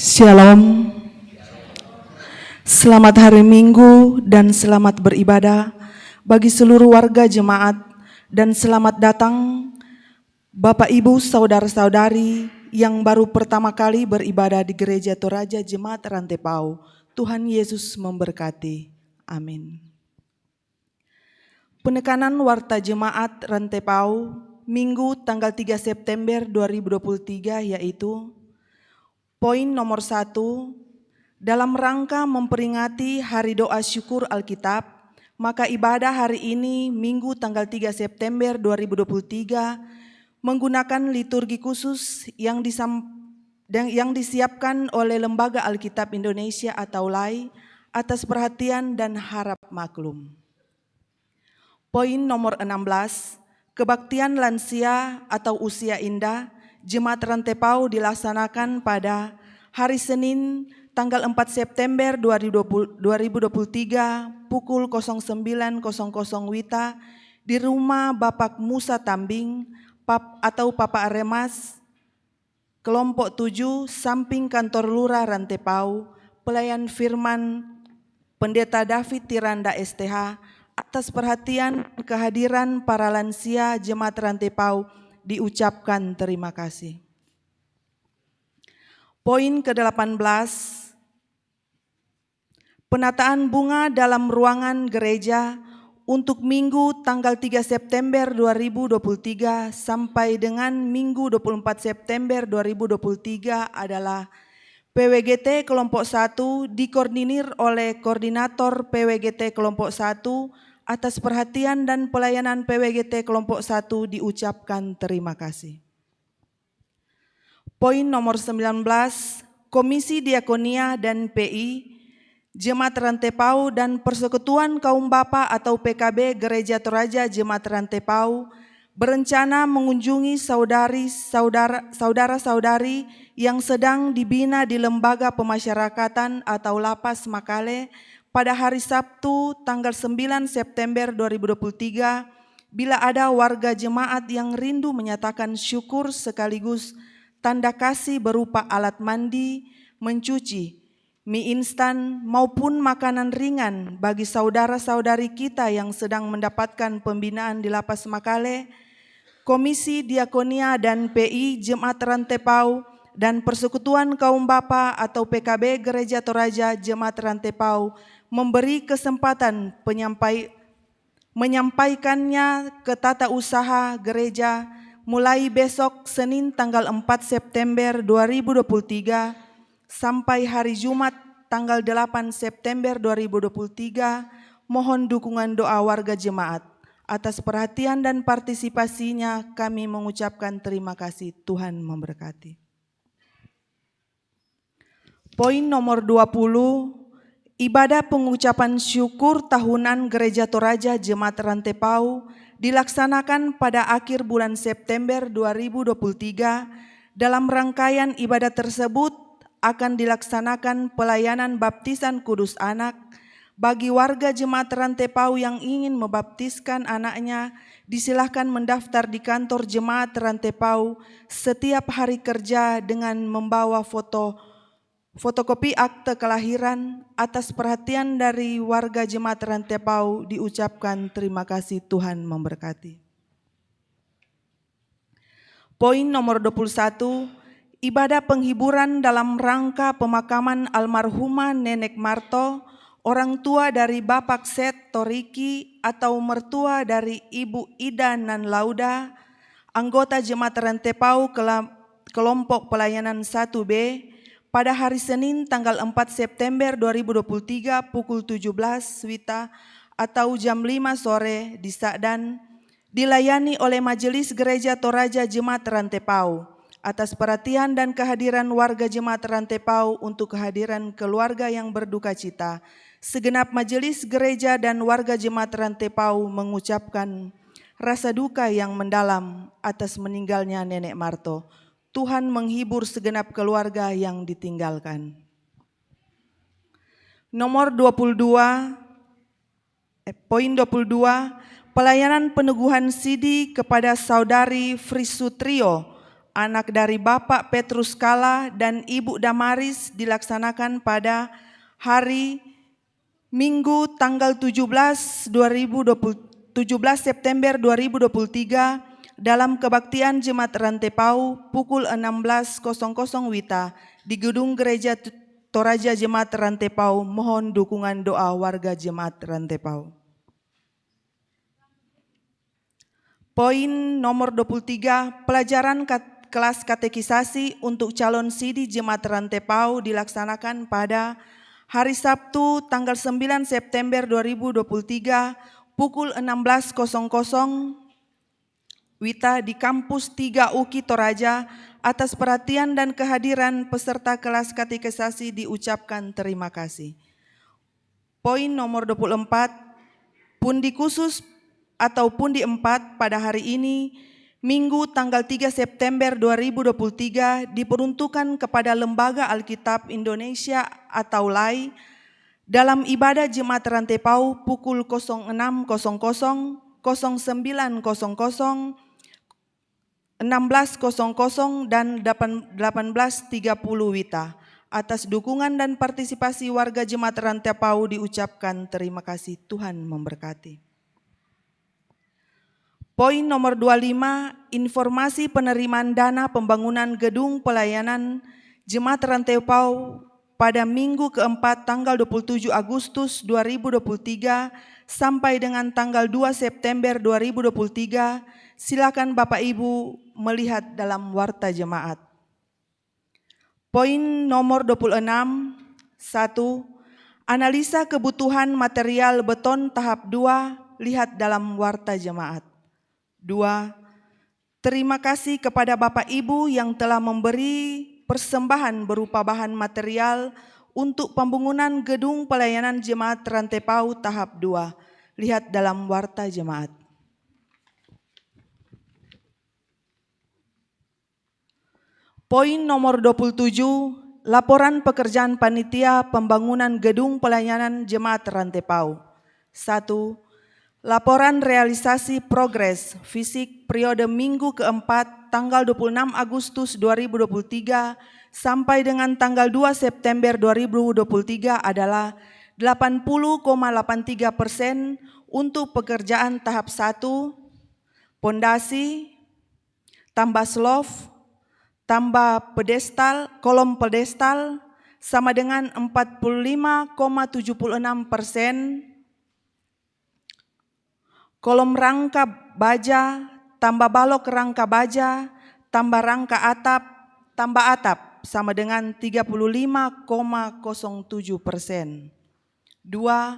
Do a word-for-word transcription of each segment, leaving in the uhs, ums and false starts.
Shalom. Selamat hari Minggu dan selamat beribadah bagi seluruh warga jemaat, dan selamat datang Bapak, Ibu, saudara-saudari yang baru pertama kali beribadah di Gereja Toraja Jemaat Rantepao. Tuhan Yesus memberkati. Amin. Penekanan Warta Jemaat Rantepao, Minggu tanggal tiga September dua ribu dua puluh tiga, yaitu: poin nomor satu, dalam rangka memperingati Hari Doa Syukur Alkitab, maka ibadah hari ini, Minggu tanggal tiga September dua ribu dua puluh tiga, menggunakan liturgi khusus yang disam-, yang, yang disiapkan oleh Lembaga Alkitab Indonesia atau LAI, atas perhatian dan harap maklum. Poin nomor enam belas, kebaktian lansia atau usia indah Jemaat Rantepao dilaksanakan pada hari Senin, tanggal empat September dua ribu dua puluh, dua ribu dua puluh tiga, pukul kosong sembilan kosong kosong WITA, di rumah Bapak Musa Tambing, Pap-, atau Papa Aremas, Kelompok tujuh, samping Kantor Lurah Rantepao, pelayan firman Pendeta David Tiranda, S T H, atas perhatian kehadiran para lansia Jemaat Rantepao, diucapkan terima kasih. Poin kedelapan belas, penataan bunga dalam ruangan gereja untuk Minggu tanggal tiga September dua ribu dua puluh tiga sampai dengan Minggu dua puluh empat September dua ribu dua puluh tiga adalah P W G T kelompok satu, dikoordinir oleh koordinator P W G T kelompok satu. Atas perhatian dan pelayanan P W G T kelompok satu diucapkan terima kasih. Poin nomor sembilan belas, Komisi Diakonia dan P I, Jemaat Rantepao dan Persekutuan Kaum Bapa atau P K B Gereja Toraja Jemaat Rantepao berencana mengunjungi saudari, saudara, saudara-saudari yang sedang dibina di Lembaga Pemasyarakatan atau Lapas Makale pada hari Sabtu, tanggal sembilan September dua ribu dua puluh tiga, bila ada warga jemaat yang rindu menyatakan syukur sekaligus tanda kasih berupa alat mandi, mencuci, mie instan, maupun makanan ringan bagi saudara-saudari kita yang sedang mendapatkan pembinaan di Lapas Makale, Komisi Diakonia dan P I Jemaat Rantepao dan Persekutuan Kaum Bapa atau P K B Gereja Toraja Jemaat Rantepao memberi kesempatan penyampai-, menyampaikannya ke tata usaha gereja mulai besok, Senin, tanggal empat September dua ribu dua puluh tiga, sampai hari Jumat, tanggal delapan September dua ribu dua puluh tiga. Mohon dukungan doa warga jemaat. Atas perhatian dan partisipasinya, kami mengucapkan terima kasih. Tuhan memberkati. Poin nomor dua puluh, ibadah pengucapan syukur tahunan Gereja Toraja Jemaat Rantepao dilaksanakan pada akhir bulan September dua ribu dua puluh tiga. Dalam rangkaian ibadah tersebut akan dilaksanakan pelayanan baptisan kudus anak. Bagi warga jemaat Rantepao yang ingin membaptiskan anaknya, disilahkan mendaftar di kantor jemaat Rantepao setiap hari kerja dengan membawa foto, fotokopi akte kelahiran. Atas perhatian dari warga jemaat Rantepao diucapkan terima kasih. Tuhan memberkati. Poin nomor dua puluh satu, ibadah penghiburan dalam rangka pemakaman almarhumah Nenek Marto, orang tua dari Bapak Seth Toriki atau mertua dari Ibu Ida Nan Lauda, anggota Jemaat Rantepau kela-, kelompok pelayanan satu B pada hari Senin tanggal empat September dua ribu dua puluh tiga pukul tujuh belas wita atau jam lima sore di Sa'dan dilayani oleh Majelis Gereja Toraja Jemaat Rantepau. Atas perhatian dan kehadiran warga Jemaat Rantepau untuk kehadiran keluarga yang berduka cita, segenap majelis gereja dan warga Jemaat Rantepau mengucapkan rasa duka yang mendalam atas meninggalnya Nenek Marto. Tuhan menghibur segenap keluarga yang ditinggalkan. Nomor dua puluh dua, eh, poin dua puluh dua, pelayanan peneguhan sidi kepada Saudari Frisutrio, anak dari Bapak Petrus Kala dan Ibu Damaris, dilaksanakan pada hari Minggu tanggal tujuh belas, dua ribu dua puluh, tujuh belas September dua ribu dua puluh tiga, dalam kebaktian Jemaat Rantepau pukul enam belas kosong kosong wita di Gedung Gereja T-, Toraja Jemaat Rantepau. Mohon dukungan doa warga Jemaat Rantepau. Poin nomor dua puluh tiga, pelajaran kat-, kelas katekisasi untuk calon sidi Jemaat Rantepau dilaksanakan pada hari Sabtu tanggal sembilan September dua ribu dua puluh tiga pukul enam belas kosong kosong wita di Kampus tiga UKI Toraja. Atas perhatian dan kehadiran peserta kelas katekisasi diucapkan terima kasih. Poin nomor dua puluh empat, pundi khusus atau pundi empat pada hari ini, Minggu tanggal tiga September dua ribu dua puluh tiga, diperuntukkan kepada Lembaga Alkitab Indonesia atau lai, dalam ibadah Jemaat Rantepau pukul kosong enam kosong kosong, kosong sembilan kosong kosong, enam belas kosong kosong dan delapan, delapan belas tiga puluh wita. Atas dukungan dan partisipasi warga Jemaat Rantepau diucapkan terima kasih. Tuhan memberkati. Poin nomor dua lima, informasi penerimaan dana pembangunan gedung pelayanan Jemaat Rantepau pada minggu keempat tanggal dua puluh tujuh Agustus dua ribu dua puluh tiga sampai dengan tanggal dua September dua ribu dua puluh tiga. Silakan Bapak Ibu melihat dalam warta jemaat. Poin nomor dua puluh enam, satu, analisa kebutuhan material beton tahap dua, lihat dalam warta jemaat. Dua, terima kasih kepada Bapak Ibu yang telah memberi persembahan berupa bahan material untuk pembangunan gedung pelayanan Jemaat Rantepau tahap dua. Lihat dalam warta jemaat. Poin nomor dua puluh tujuh, laporan pekerjaan panitia pembangunan gedung pelayanan Jemaat Rantepau. Satu, laporan realisasi progres fisik periode minggu keempat tanggal dua puluh enam Agustus dua ribu dua puluh tiga sampai dengan tanggal dua September dua ribu dua puluh tiga adalah delapan puluh koma delapan tiga persen untuk pekerjaan tahap satu, pondasi, tambah slof, tambah pedestal, kolom pedestal, sama dengan empat puluh lima koma tujuh puluh enam persen, kolom rangka baja, tambah balok rangka baja, tambah rangka atap, tambah atap, sama dengan tiga puluh lima koma kosong tujuh persen. Dua,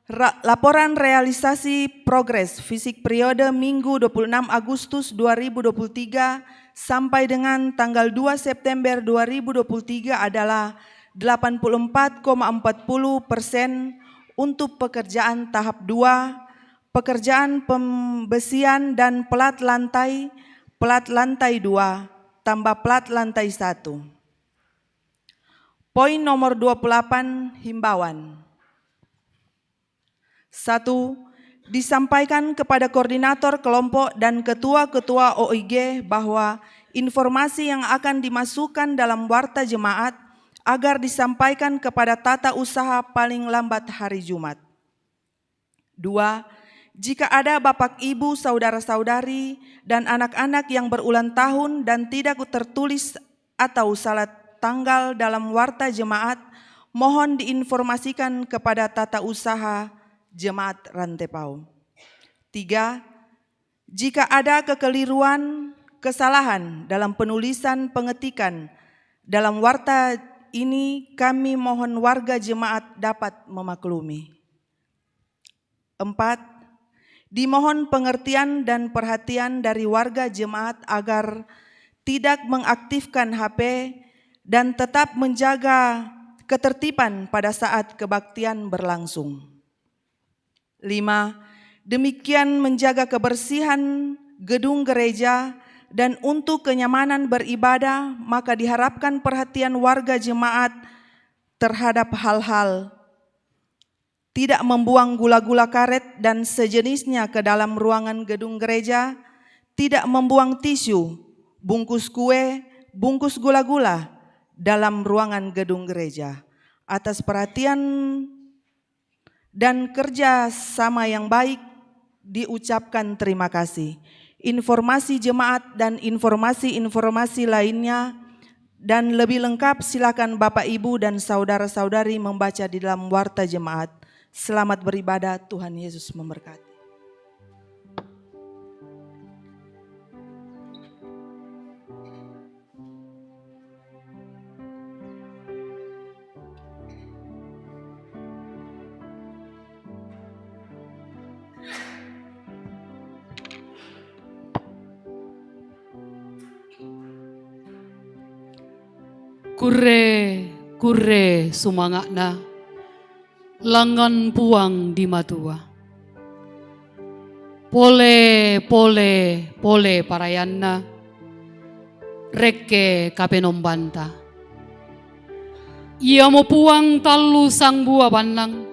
ra-, laporan realisasi progres fisik periode minggu dua puluh enam Agustus dua ribu dua puluh tiga sampai dengan tanggal dua September dua ribu dua puluh tiga adalah delapan puluh empat koma empat puluh persen untuk pekerjaan tahap dua, pekerjaan pembersihan dan pelat lantai, pelat lantai dua, tambah pelat lantai satu. Poin nomor dua puluh delapan, himbauan. Satu, disampaikan kepada koordinator kelompok dan ketua-ketua O I G bahwa informasi yang akan dimasukkan dalam warta jemaat agar disampaikan kepada tata usaha paling lambat hari Jumat. Dua, jika ada bapak ibu, saudara-saudari, dan anak-anak yang berulang tahun dan tidak tertulis atau salah tanggal dalam warta jemaat, mohon diinformasikan kepada tata usaha Jemaat Rantepau. Tiga, Jika ada kekeliruan, kesalahan dalam penulisan pengetikan dalam warta ini, kami mohon warga jemaat dapat memaklumi. Empat, dimohon pengertian dan perhatian dari warga jemaat agar tidak mengaktifkan H P dan tetap menjaga ketertiban pada saat kebaktian berlangsung. Lima, demikian menjaga kebersihan gedung gereja dan untuk kenyamanan beribadah, maka diharapkan perhatian warga jemaat terhadap hal-hal tidak membuang gula-gula karet dan sejenisnya ke dalam ruangan gedung gereja, tidak membuang tisu, bungkus kue, bungkus gula-gula dalam ruangan gedung gereja. Atas perhatian dan kerja sama yang baik diucapkan terima kasih. Informasi jemaat dan informasi-informasi lainnya dan lebih lengkap, silakan Bapak, Ibu, dan saudara-saudari membaca di dalam warta jemaat. Selamat beribadah, Tuhan Yesus memberkati. Kurre, kurre sumanga'na, langngan Puang di Matua. Pole, pole, pole parayanna, rekke Kapenombanta. Iamo Puang tallu sangbua bannang,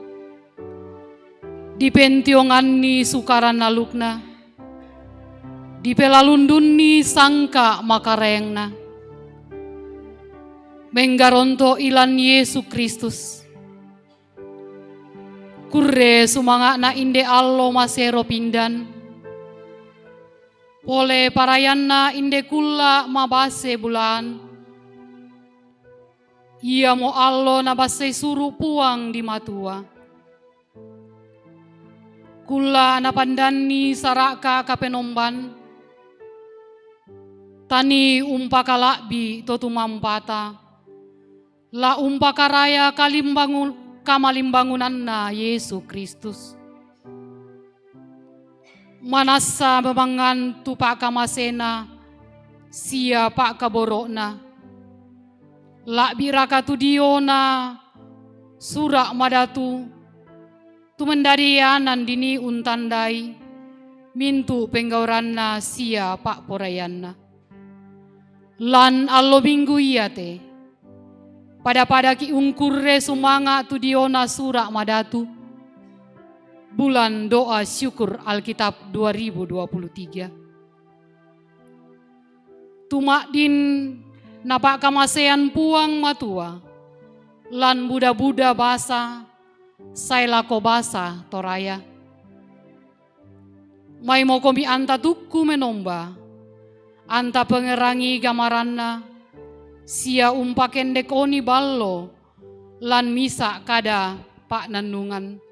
dipentionganni sukaran alukna, dipelalundunni sangka makaraengna. Menggaronto'i lan Yesu Kristus. Kurre sumanga'na inde allo masero pindan, pole parayanna inde kulla mabase bulaan, iamo allo nabassei suru' Puang di Matua. Kulla napandanni sara'ka Kapenomban, tanii umpakala'bi to tumampata, la umpakaraya kalimbangun-, kamalimbangunanna Yesu Kristus. Manassa memangngan tu pa'kamasena sia pa'kaboro'na, la'biraka tu diona Sura' Madatu, tu mendadianan dinii untandai mintu' penggauranna sia pa'poraianna. Lan allo Minggu iate, pada-padaki' ungkurre sumanga' tu diona Sura' Madatu, bulan doa syukur Alkitab dua ribu dua puluh tiga. Tuma'din napa'kamasean Puang Matua lan buda-buda basa sae lako basa Toraya. Maimokomi anta tukku menomba, anta pengerangi gamaranna, sia umpakendekoni ballo lan misa' kada pa'nannungan.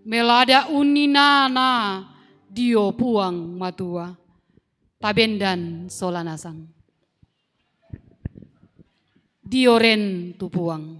Melada' unninana dio Puang Matua. Tabendan sola nasang. Dio ren tu Puang.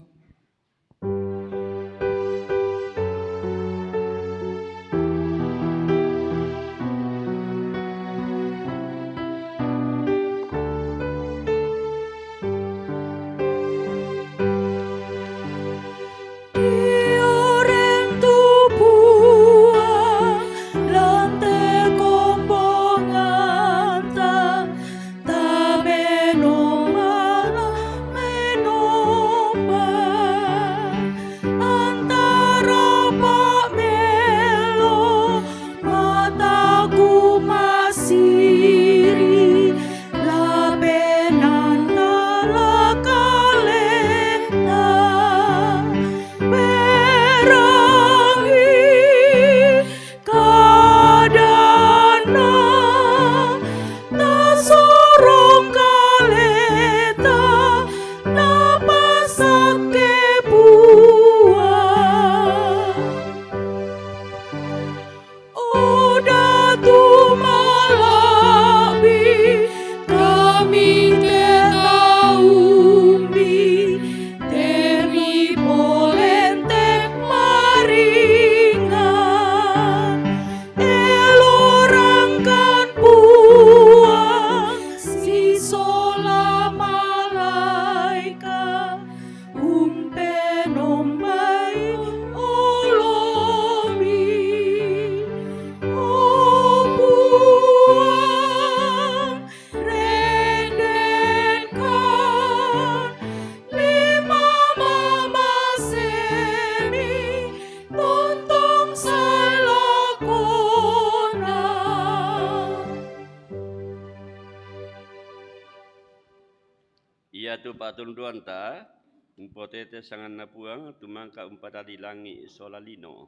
Patunduanta, umpotete sanganna Puang, tumangka umpadadi langi sola lino.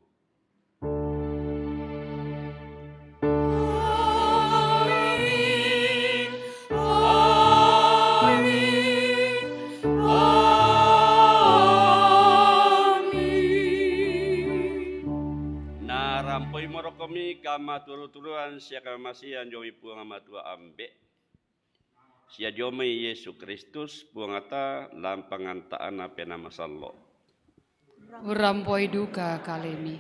Narampoi morokomi kamaturu-turuan sia kamamasian dio mai Puang Matua Ambe', sia dio mai Yesu Kristus Puangta, lan panganta'anna Penaa Masallo'. Urampoi duka kalemi.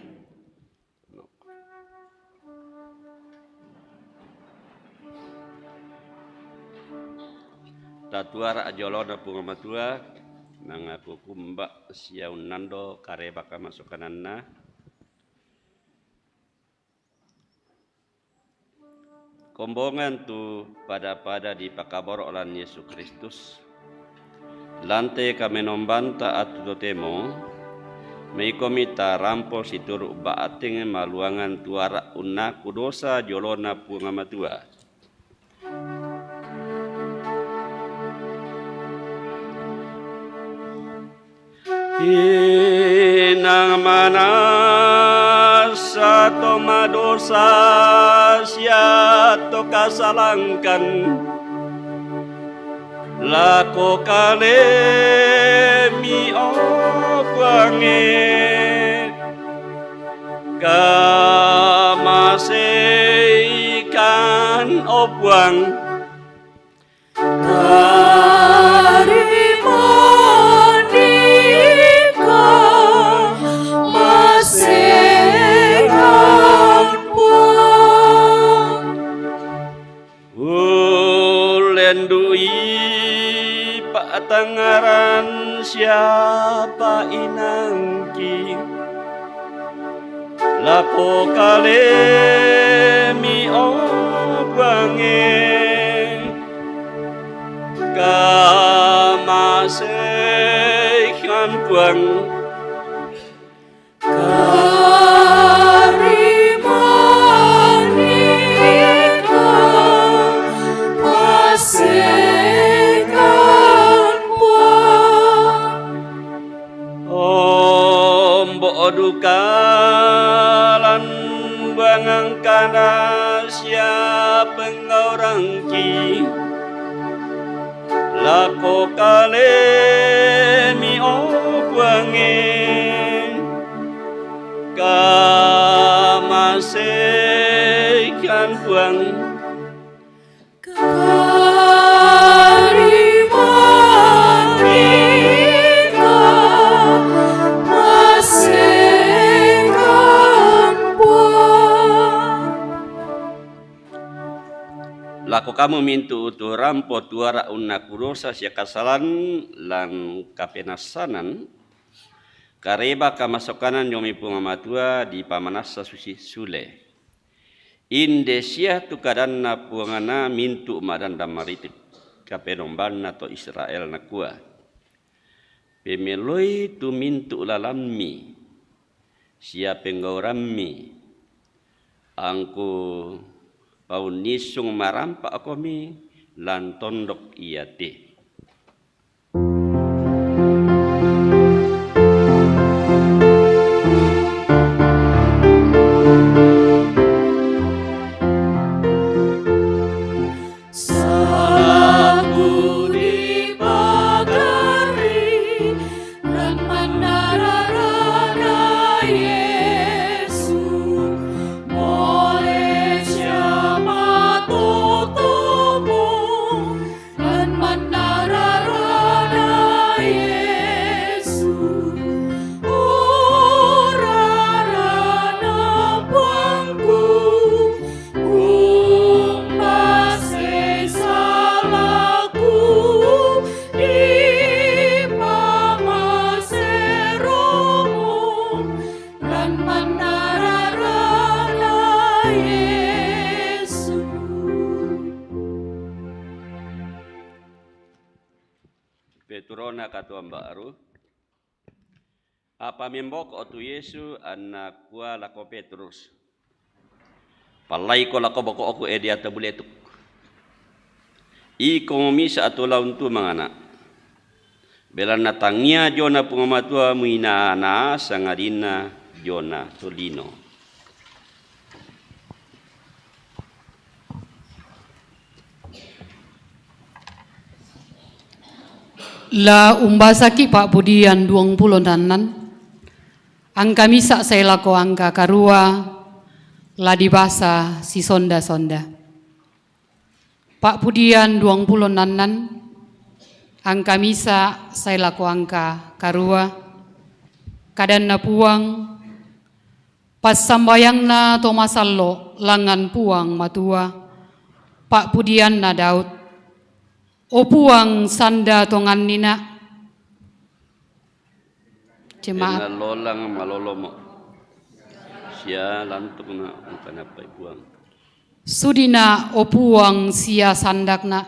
Tatuara' jolona Puang Matua, nangaku kumba sia unnando kareba kamasokananna. Kombongan tu pada-pada dipakaboro' lan Yesu Kristus. Lan te kamenombanta attu totemo, maikomi tarampo situru' ba'teng maluangan tuara' unnaku dosa jolona Puang Matua. Inang manassa to madosa sia to kasalangkan lako kalemi, o Puangnge, kamaseikan, o Puang. Tarimani kamasean, Puang. Ullendu'i pa'tangngaran sia pa'inangki lako kalemi, o Puangnge, kamaseikan, Puang. Tarimani kamasean, Puang. Ombo' duka lan buangan kana sia penggauranki lako kalemi, o Puangnge, kamaseikan, Puang. Tarimani kamasean, Puang. Lako kamu mintu' tu rampo tuara' unnaku dosa sia kasalan lan kapenassanan, kareba kamasokanan dio mai Puang Matua dipamanassa susi sule. Inde sia tu kadanna Puangna mintu' ma'dandang maritik kapenombanna to Israel, nakua, Pemelloi tu mintu' lalammi sia penggaurammi, angku paunnissung marampa'komi lan tondok iate. Salangku dipagari, lan mannararana Yesu, mole sia matotomo, lan mannararana Yesu, urarana Puangku, umbassei salaku, dipamaseromo, lan mannararana Yesu. Peturona katuoan ba'ru. Apa memboko' tu Yesu, anna kua lako Petrus, Pallaiko lako boko'ku ede atau buletuk. Iko misa' tu la untu mangana'. Belanna tangia jona Puang Matua muinana sangadinna jona tolino. La umbasaki pa'pudian duangpulo nannan, angka misa' sae lako angka karua, la dibasa sisonda-sonda. Pa'pudian duangpulo nannan, angka misa' sae lako angka karua, kadanna Puang, passambayangna to masallo' langngan Puang Matua, pa'pudianna Daud. O Puang, sanda tongannina'. Jemaat. Enna lolang malolomo'. Sia lantukna' ungkanappai Puang. Sudina', o Puang, sia sandakna'.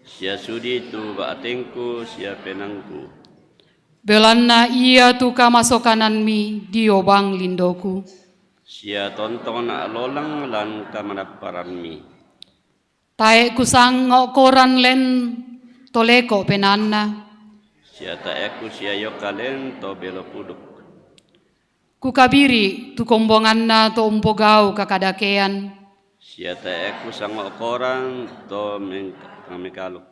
Sia sudi tu ba'tengku sia penaangku. Belanna ia tu kamasokanammi diobang lindoku. Sia tontongna' lolang lan kamanapparammi. Tae' kusango' koran len to leko' penaanna. Sia tae' kusiayo kalen to belo puduk. Kukabiri' tu kombonganna to umpogau' kakadakean. Sia tae' kusango' koran to meng-, mekaluk.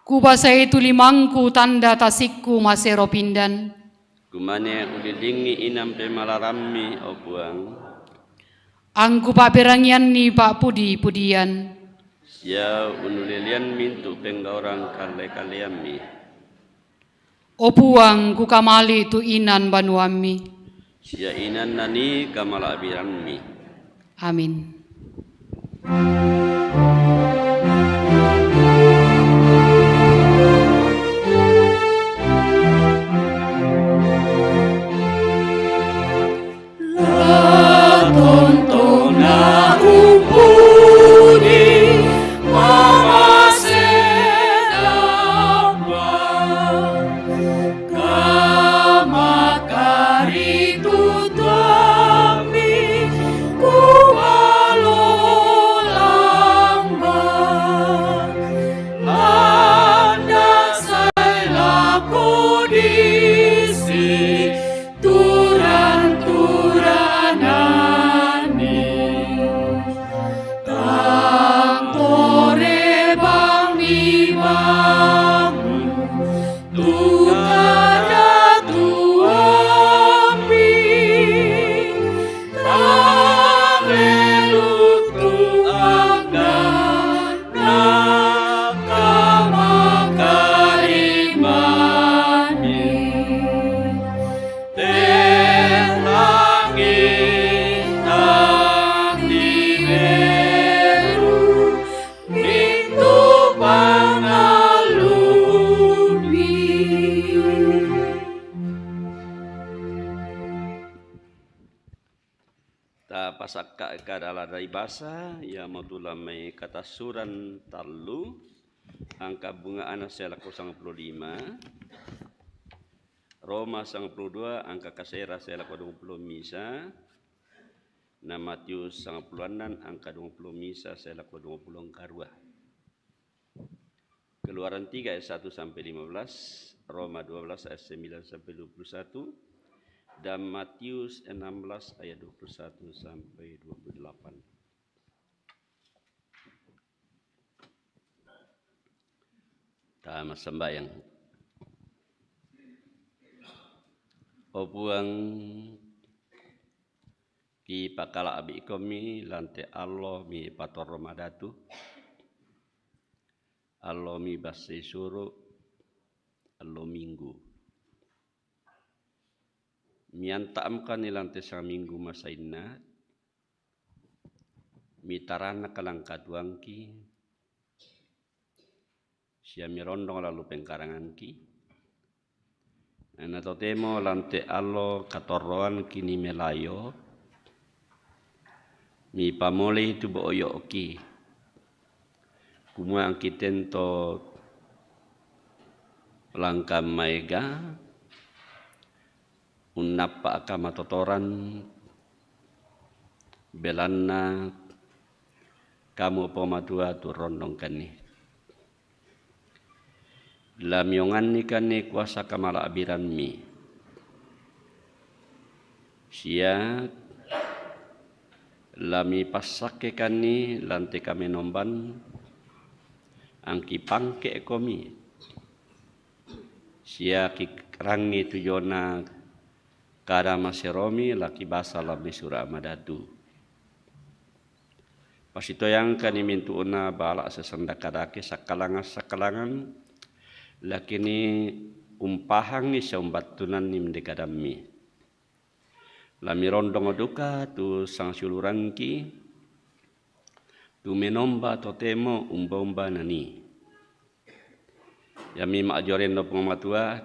Kubasai tu limangku tanda tasikku masero pindan. Kumane ulilingi inang pemalarammi, o Puang. Angku pa'perangianni pa'pudi-pudian. Sia unulilian mintu' penggaurang kalle-kalleammi. O Puang, kukamali tu inan banuammi. Sia inan nanii kamala'birammi. Amin. La tontongna' umpudi mangase' Bapa, kamakari tu tuammi kumalolang ba, anda sae lako disi turan-turananni. Tang tore bang mi bangun tu karatuammi, tang lelu tu angga na kamakarimami. Te langit tang diberu mintu' pangallumi. Tapasakka' kada lada ibasa, iamotu lan mai Katassuran tallu, angka bunga'na sae lako sangpulo lima, Roma sangpulo dua angka kasera sae lako duangpulo misa, na Matius sangpulo annan angka duangpulo misa sae lako duangpulo karua. Keluaran tiga ayat satu sampai lima belas, Roma dua belas ayat sembilan sampai dua puluh satu, dan Matius enam belas ayat dua puluh satu sampai dua puluh delapan. Ta massambayang. O Puang, kipakala'bi'komi lan te allo mipatorro madatu, allo mibassai suru', allo Minggu. Mianta'mokani lan te saminggu masainna, mitarannaka lan katuoangki, sia mirondong lan lu pengkarangangki, na totemo lan te allo katorroangki ni melayo, mipamolei tu bo'oyo'ki, kumua angki tento langka maega, unnappa' kamatotoran, belanna Kamu Puang Matua tu rondongkanni. La miongannikanni kuasa kamala'birammi. Sia la mipassakkekanni lan te kamenomban, angki pangke'komi. Sia kirangngi tu jona kada maseromi la kibasa lan mai Sura' Madatu. Pasitoyangkani mintu'na bala sesenda kadake sakkalangan-sakkalangan, lakini umpahangngi sia umbattunanni mende kadammi. La mirondong duka tu sangsiulurangki, tu menomba totemo umba-umba nani. Iami ma'jorenno Puang Matua,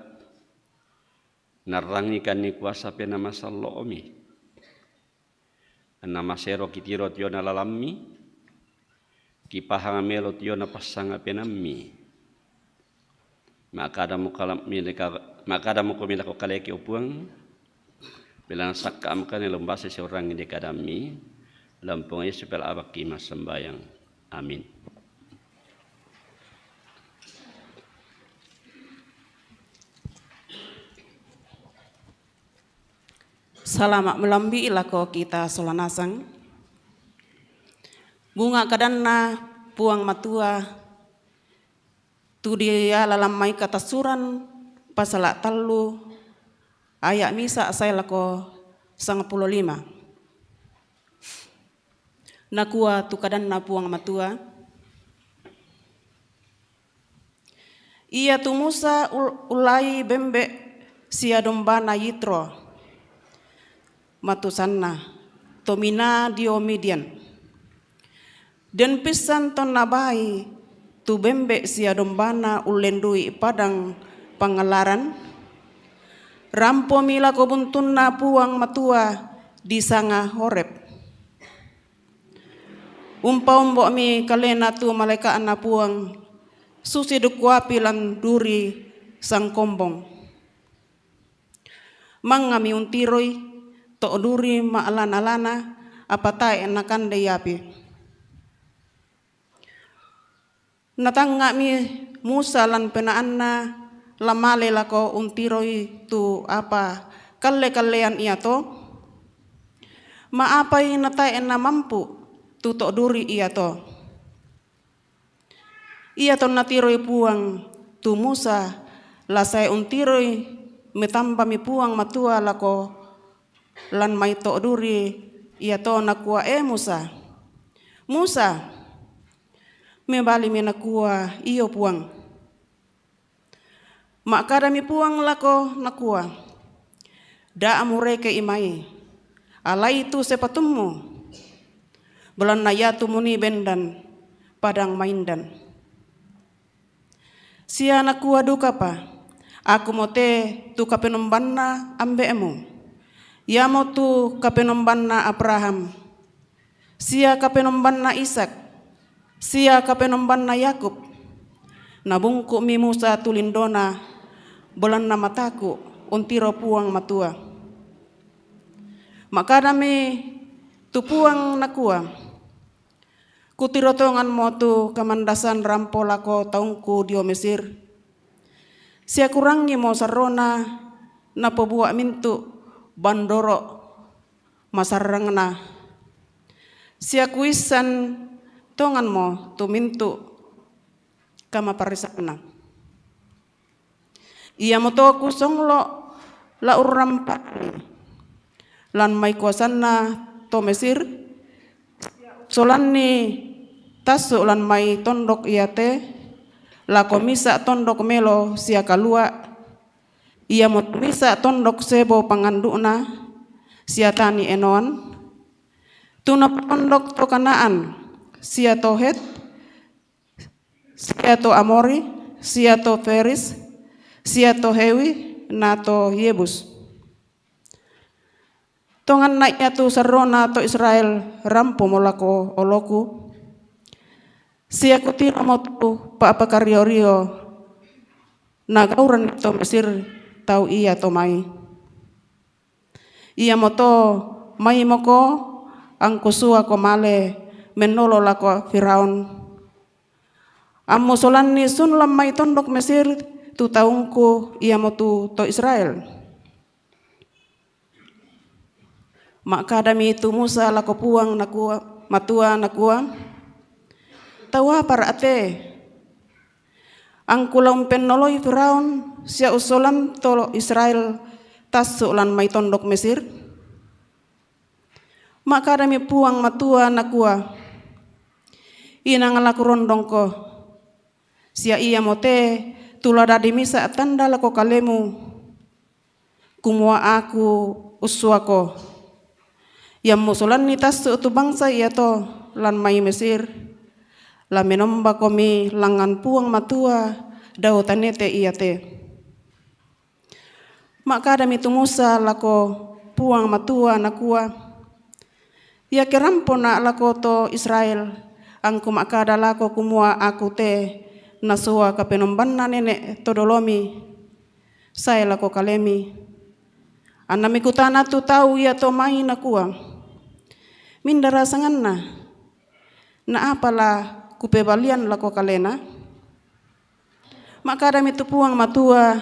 narrangikanni kuasa Penaa Masallo'mi. Anna masero kitiro tiona lalammi, kipahang melo tiona passangapenammi. Ma'kadamo kala-, mileka-, ma'kadamo komi lako kaleki, o Puang, belanna sakka' mukane lombase siorangi de kadammi, lan Puang Yesu pela abakki massambayang. Amin. Salama' melambi' lako kita sola nasang. Bunga' kadanNa Puang Matua tu diala lan mai Katassuran pasala' tallu aya' misa' sae lako sangpulo lima. Nakua tu kadanNa Puang Matua, Iatu Musa ul-, ullai bembe' sia dombana Yitro, matusanna, tominaa dio Midian. Den pissan tonna bai tu bembe' sia dombana ullendui padang pangngellaran, rampomi lako buntunNa Puang Matua disanga Horeb. Umpaombo'mi kalena tu malaeka'Na Puang, susi dukku api lan duri sangkombong. Mangngami untiroi to' duri ma'lana-lana, apa tae' nakandei api. Natangnga'mi Musa lan penaanna la male lako untiroi tu apa kalle-kallean iato? Ma'apai natae' namampu tu to' duri iato? Iatonna tiroi Puang tu Musa la sae untiroi, metambami Puang Matua lako lan mai to' duri iato, nakua, "E Musa, Musa!" Mebalimi nakua, "Iyo, Puang." Ma'kadami Puang lako, nakua, "Da' mureke'i mai, alai tu sepatummu, belanna iatu muni bendan padang maindan." Sia nakua dukapa, "Akumo te tu kapenombanna ambe'mu, iamotu kapenombanna Abraham, sia kapenombanna Ishak, sia kapenombanna Yakub." Nabungku'mi Musa tu lindona, belanna mataku' untiro Puang Matua. Ma'kadami tu Puang, nakua, "Kutiro tonganmo tu kamandasan rampo lako taungku dio Mesir, sia kurangngimo sarrona napobua mintu' bandoro' masarrangna, sia kuissan tonganmo tu mintu' kamaparrisanna. Iamoto kusonglo' la urrampa'ni lan mai kuasanna to Mesir, solanni tassu' lan mai tondok iate lako misa' tondok melo sia kalua', iamoto misa' tondok sebo pangandu'na sia tani enoan, tu napotondok to Kanaan, sia to Het, sia to Amori, sia to Peris, sia to Hewi, na to Yebus. Tonganna iatu sarrona to Israel rampomo lako oloku, sia kutiromo tu pa'pakario-rio nagauran to Mesir tau iato mai. Iamoto maimoko angkusuako male mennolo lako Firaun, ammusolanni sun lan mai tondok Mesir tu taungku, iamotu to Israel. Ma'kadami tu Musa lako Puang nakua, Matua nakua, "Tau apa ra te? Angku la umpennoloi Firaun sia ussolan to Israel tassu' lan mai tondok Mesir?" Ma'kadami Puang Matua nakua, "Inang la kurondongko, sia iamo te tu la dadi misa' tanda lako kalemu, kumua Aku ussuako. Iammu solanni tassu' tu bangsa iato lan mai Mesir, la menombakomi langngan Puang Matua dao tanete iate." Ma'kadami tu Musa lako Puang Matua nakua, "Iake rampona' lako to Israel, angku ma'kada lako kumua Aku te nasoa kapenombanna nene' to dolomi sae lako kalemi. Anna mikutana tu tau iato mai nakua, 'Mindara sanganna? Na apa la kupebalian lako kalena?'" Ma'kadami tu Puang Matua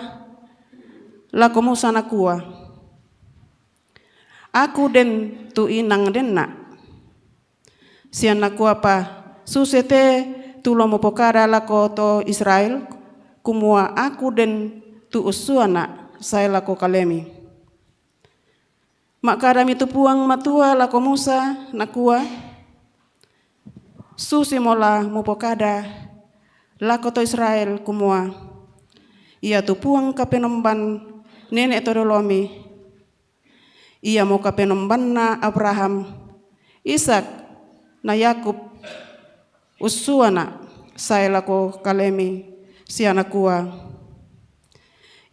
lako Musa nakua, "Aku den tu inang denna'. Sia nakuapa suse te tu la mupokada lako to Israel, kumua Aku den tu ussuana' sae lako kalemi." Ma'kadami tu Puang Matua lako Musa nakua, "Susimo la mupokada lako to Israel kumua, 'Iatu Puang Kapenomban nene' to dolomi, iamo Kapenombanna Abraham, Ishak, na Yakub, ussuana' sae lako kalemi,' sia nakua,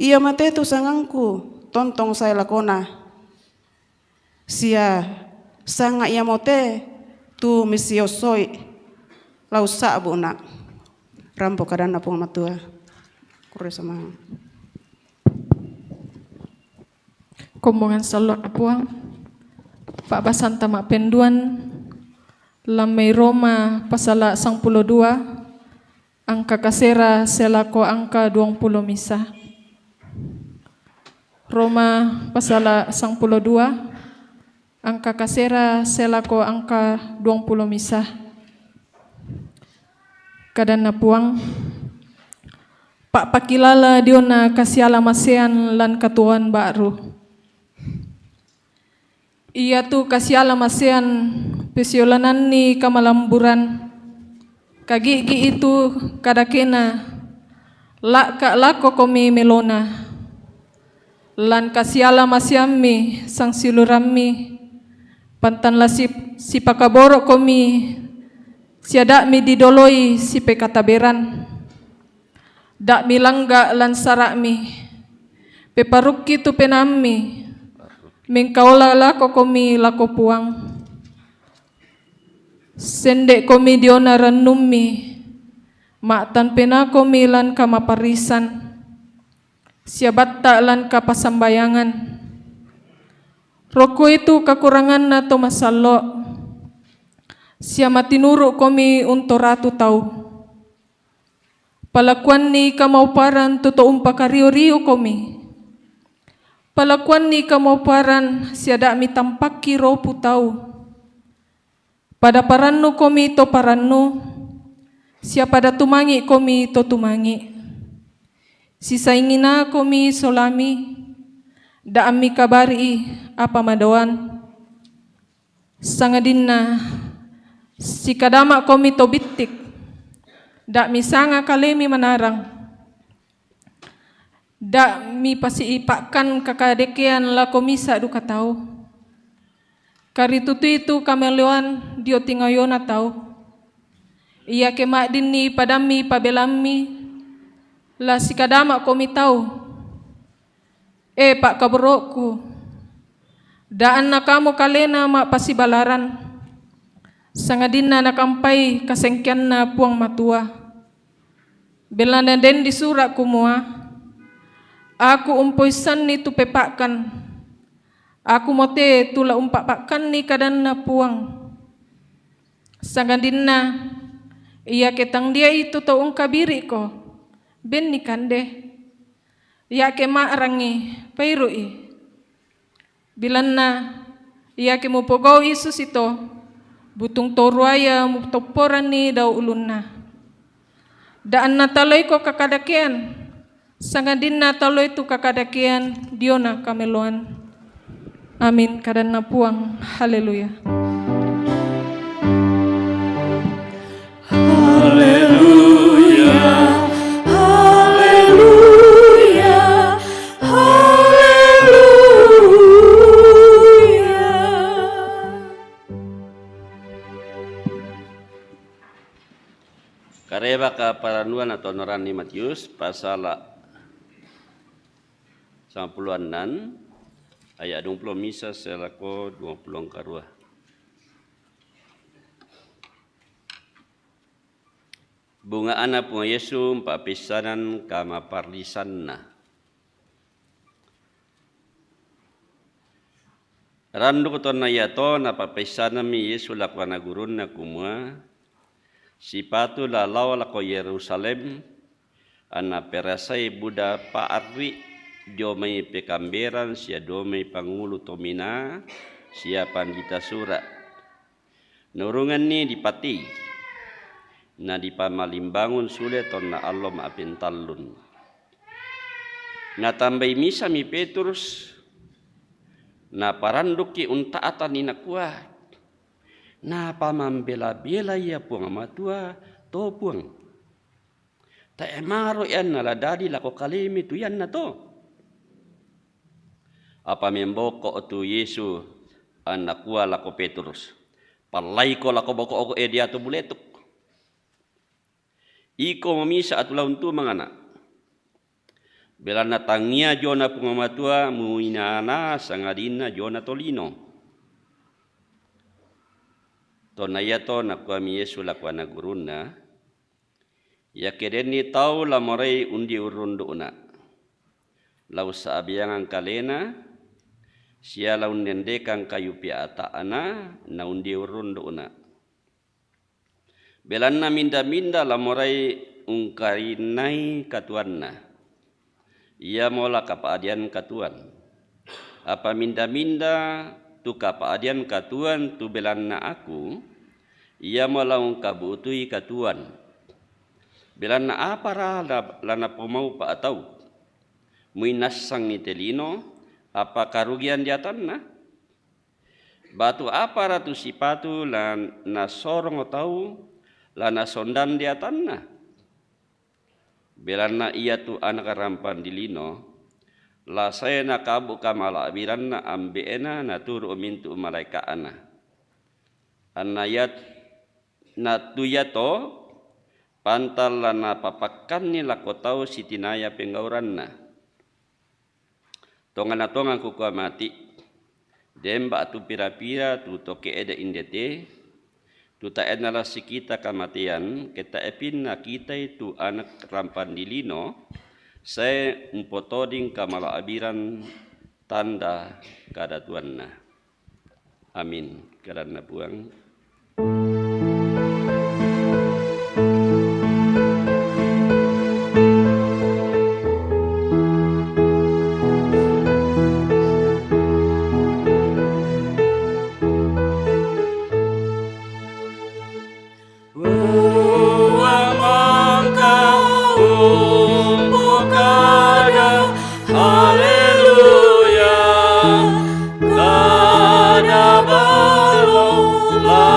'Iamo te tu sangangku tontong sae lakona, sia sanga' iamo te tu misiossoi la ussa'bu'na'.'" Rampo kadanNa Puang Matua. Kurre samang. Kombongan sallo' Puang. Pa'basanta ma'penduan lan mai Roma pasala sangpulo dua, angka kasera sae lako angka duangpulo misa. Roma pasala sangpulo dua, angka kasera sae lako angka duangpulo misa. KadanNa Puang, pa'pakilala diona kasialamasean lan katuoan ba'ru. Iatu kasialamasean pesiolananni kamalamburan, kagi'gi' itu kadakena, la'ka' lakokomi melona. Lan kasialamaseammi sangsiulurammi, pantan la sip-, sipakaboro'komi sia da'mi didoloi sipekataberan. Da'mi langga' lan sara'mi, peparukki tu penaammi, mengkaola lakokomi lako Puang. Sende'komi diona rannummi, ma'tan penakomi lan kamaparrisan, sia batta' lan kapasambayangan. Rokkoe tu kakuranganna to masallo', sia matinuru'komi untoratu tau. Palakuanni kamauparan tu to umpakario-riokomi. Palakuanni kamauparan sia da'mi tampakki ropu tau. Pada parannukomi to parannu, sia pada tumangi'komi to tumangi'. Sisainginakomi solami, da'ammi kabari'i apa madoan. Sangadinna sikadama'komi to bittik, da'mi sanga kalemi manarang. Da'mi pasi'ipa'kan kakadekean lako misa' duka tau. Karitutui tu kameloan dio tingayona tau. Iake ma'dinni padammi pabelammi, la sikadama'komi tau. E pa'kaboro'ku, da'anna kamu kalena ma'pasibalaran, sangadinna nakampai kasengkeanNa Puang Matua. Belanna den disura' kumua, "Aku umpoissanni tu pepa'kan, Akumo te tu la umpa'pa'kanni kadanNa Puang." Sangadinna iake tang dia'i tu to ungkabiri'ko, benni kande. Iake ma'rangi, pairu'i. Bilanna, iake mupogau'i susito, butung toruaya mutopporanni dao ulunna. Da'anna taloiko kakadakean, sangadinna taloi tu kakadakean diona kameloan. Amin, kadanna Puang. Haleluya. Haleluya, haleluya, haleluya. Kareba ka parannuan atau noranni Matius, pasala sampulo annan, ayat duampulo misa selako duampulo karua. Bunga'na Puang Yesu mpa'peissanan kamaparrisanna. Randuk tonna iato napa'peissanammi Yesu lako ana gurunna kumua, sipatu la lao lako Yerusalem, anna perasai buda pa'ri dio mai pekamberan sia dio mai pangulu tomina sia pandita sura. Naurunganni dipatei, na dipamalimbangun sule tonna allo ma'pentallun. Natambai misami Petrus, naparandukki unta'tanni nakua, "Napamambela-bela ia Puang Matua, to Puang. Tae' maro ianna la dadi lako kalemi tu iannato." Apa memboko tu Yesu, anna kua lako Petrus, "Pallaiko lako boko'ku e diatu buletuk. Iko mamisa atu la untu mangana. Belanna tangia jona Puang Matua muinana sangadinna jona tolino." Tonna iato nakuami Yesu lako ana gurunna, "Iake denni tau la morai undi urrundu'na, la ussa'biangang kalena, sia la unnendekang kayu piata'na na undi urrundu'na. Belanna minda-minda la morai ungkarinnai katuanna, iamo la kapa'dian katuan. Apa minda-minda tu kapa'dian katuan tu belanna Aku, iamo la ungkabu'tui katuan. Belanna apara la, la napomau pa'tau? Muinassangi te lino, apa karugian diatanna? Batu apara tu sipatu la nasorong tau, la nasondang diatanna? Belanna iatu Anak Rampang di Lino, la sae nakabu' kamala'biranna Ambe'na naturu' mintu' malaeka'na. Anna iat-, na tu iato pantang la napapakkanni lako tau sitinaya penggauranna. Tongana-tongana Kukua mati, den ba'tu pira-pira tu to ke'de' indete, tu tae' nala sikita kamatean, ke tae'pi nakitai tu Anak Rampang di Lino, sae umpotoding kamala'biran tanda kadatuanna." Amin. Kadanna Puang. Haleluya, kada balo la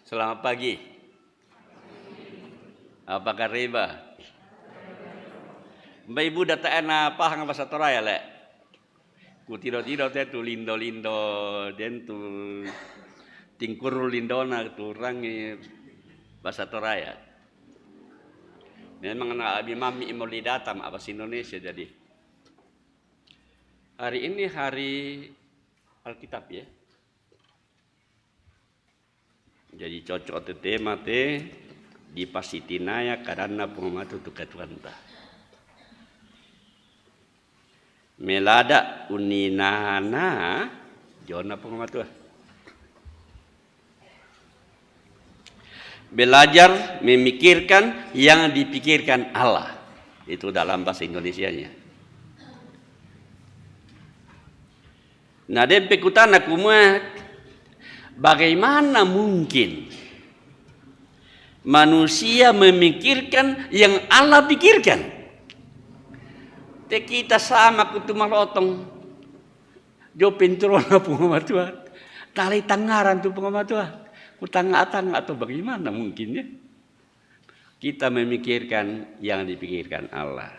Selamat pagi. Apa kareba? Mbai buda taena pahang basa Toraya le. Kutido-tido te tu lindo-lindo, den tu tingkuru lindona tu rangi basa Toraya. Memang na abi mami mo lidata ma basa Indonesia jadi. Hari ini hari Alkitab ya. Jadi cocok te tema te dipasitinaya kadanna Puang Matua tu katuanta. Melada uninana jona Puang Matua. Belajar memikirkan yang dipikirkan Allah. Itu dalam bahasa Indonesianya. Nah, dempe kutana kumua, bagaimana mungkin manusia memikirkan yang Allah pikirkan? Te kita sama kutu malotong. Jo pinturona Puang Matua. Tali tangaran tu Puang Matua. Kutanga-tanga atau bagaimana mungkin ya? Kita memikirkan yang dipikirkan Allah.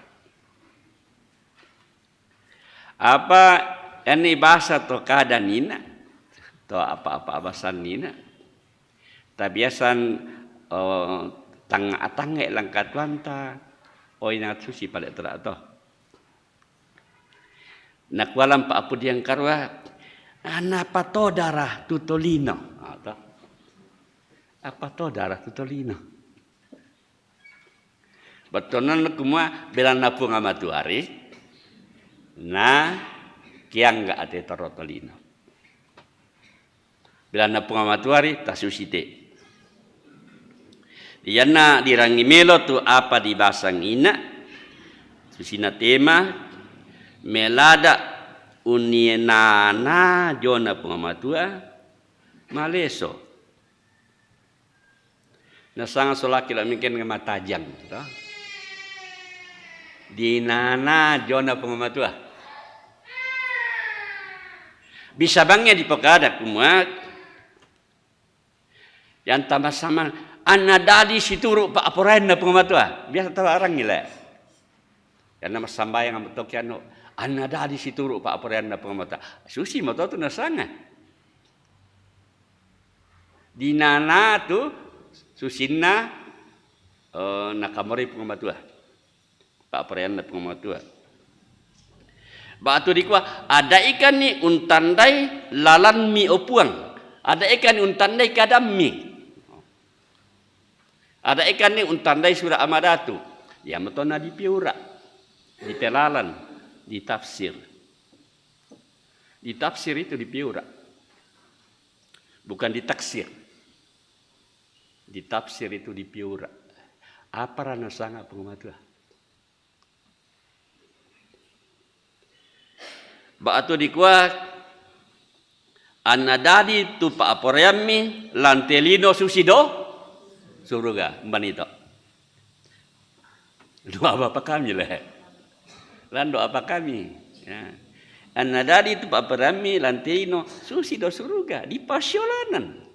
Apa ini bahasa to kada nina, to apa-apa bahasa nina. Tabiasan oh, tanga-tanga langkatuanta, oh ingat susi pale tera to. Nakualam pa apu diang karua, ana patodara tutolino. Apa todara tutolino? Betonan kumua belanna Puang Matuari, na kiangga ate torotolino. Belanna Puang Matuari tasusi te. Iyanna dirangi melo tu apa dibasang ina, susina tema, melada unienana jona Puang Matua, maleso. Nasanga solaki la mingken matajang to. Dinana jona Puang Matua. Bisa bangnge dipokada kumua yang tambah sama anna dadi situru pa aporaenna Puang Matua. Biasa tawa arang ile. Karena massambayang ambo toki anu anna dadi situru pa aporaenna Puang Matua. Susi moto tu nasanga. Dinana tu susinna eh, nakamori Puang Matua. Pa aporaenna Puang Matua. Batu dikua, ada ikan ni untandai lalanmi o Puang. Ada ikan ni untandai kadammi. Ada ikan ni untandai sura amadatu. Ya metona dipiura. Ditelalan. Ditafsir. Ditafsir itu dipiura. Bukan ditaksir. Ditafsir itu dipiura. Apa rana sanga Puang Matua? Batu dikua anna dadi tu pa aporeammi lante lino susi do suruga. Mbanito. Doa Bapa kami le. Lan doa apa kami. Ya. Anna dadi tu pa aporeammi lante lino susi do suruga di pasiolanan.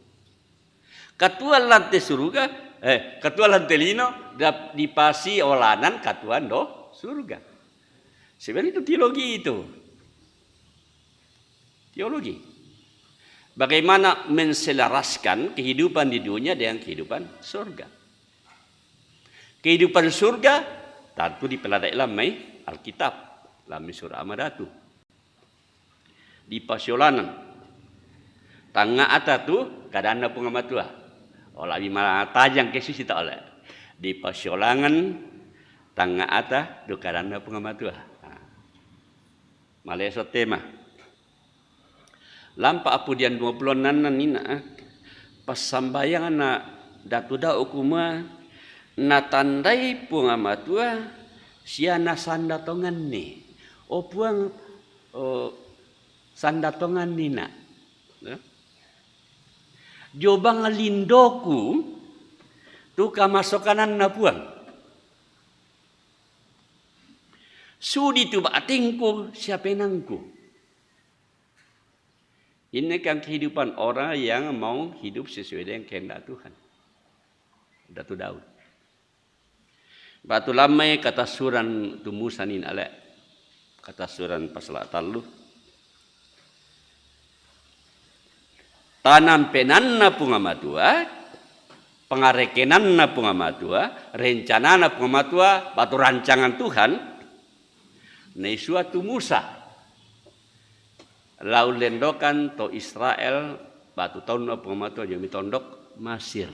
Katuoan lante suruga, eh, katuoan lante lino dipasiolanan katuoan do suruga. Sebenarnya itu teologi itu. Teologi. Bagaimana menselaraskan kehidupan di dunia dengan kehidupan surga. Kehidupan surga tentu dipeladai lam mai Alkitab, lam mai sura amadatu. Di pasiolanan. Tangnga'ata tu kadanna Puang Matua. Ola bi matajang ke susi ta ole. Di pasiolangan tangnga'ata tu kadanna Puang Matua. Maleso tema. Lampa apudian dua puluh nanna nina passambayanganna datu dau kumua natandai Puang Matua sia nasanda tonganni. O Puang, o, sanda tonganni na. Jobang lindoku tu kamasokananna Puang. Sudi tu batingku sia penangku. Ini kan kehidupan orang yang mau hidup sesuai dengan kehendak Tuhan. Datu Daud. Batu lamai kata suran tu Musa ni ale. Kata suran pasal talu. Tanam penanna Puang Matua, pengarekenanna Puang Matua, rencanana Puang Matua, batu rancangan Tuhan, naisua tu Musa. Lau lendokan to Israel, batu taunna Puang Matua, jami tondok Masir.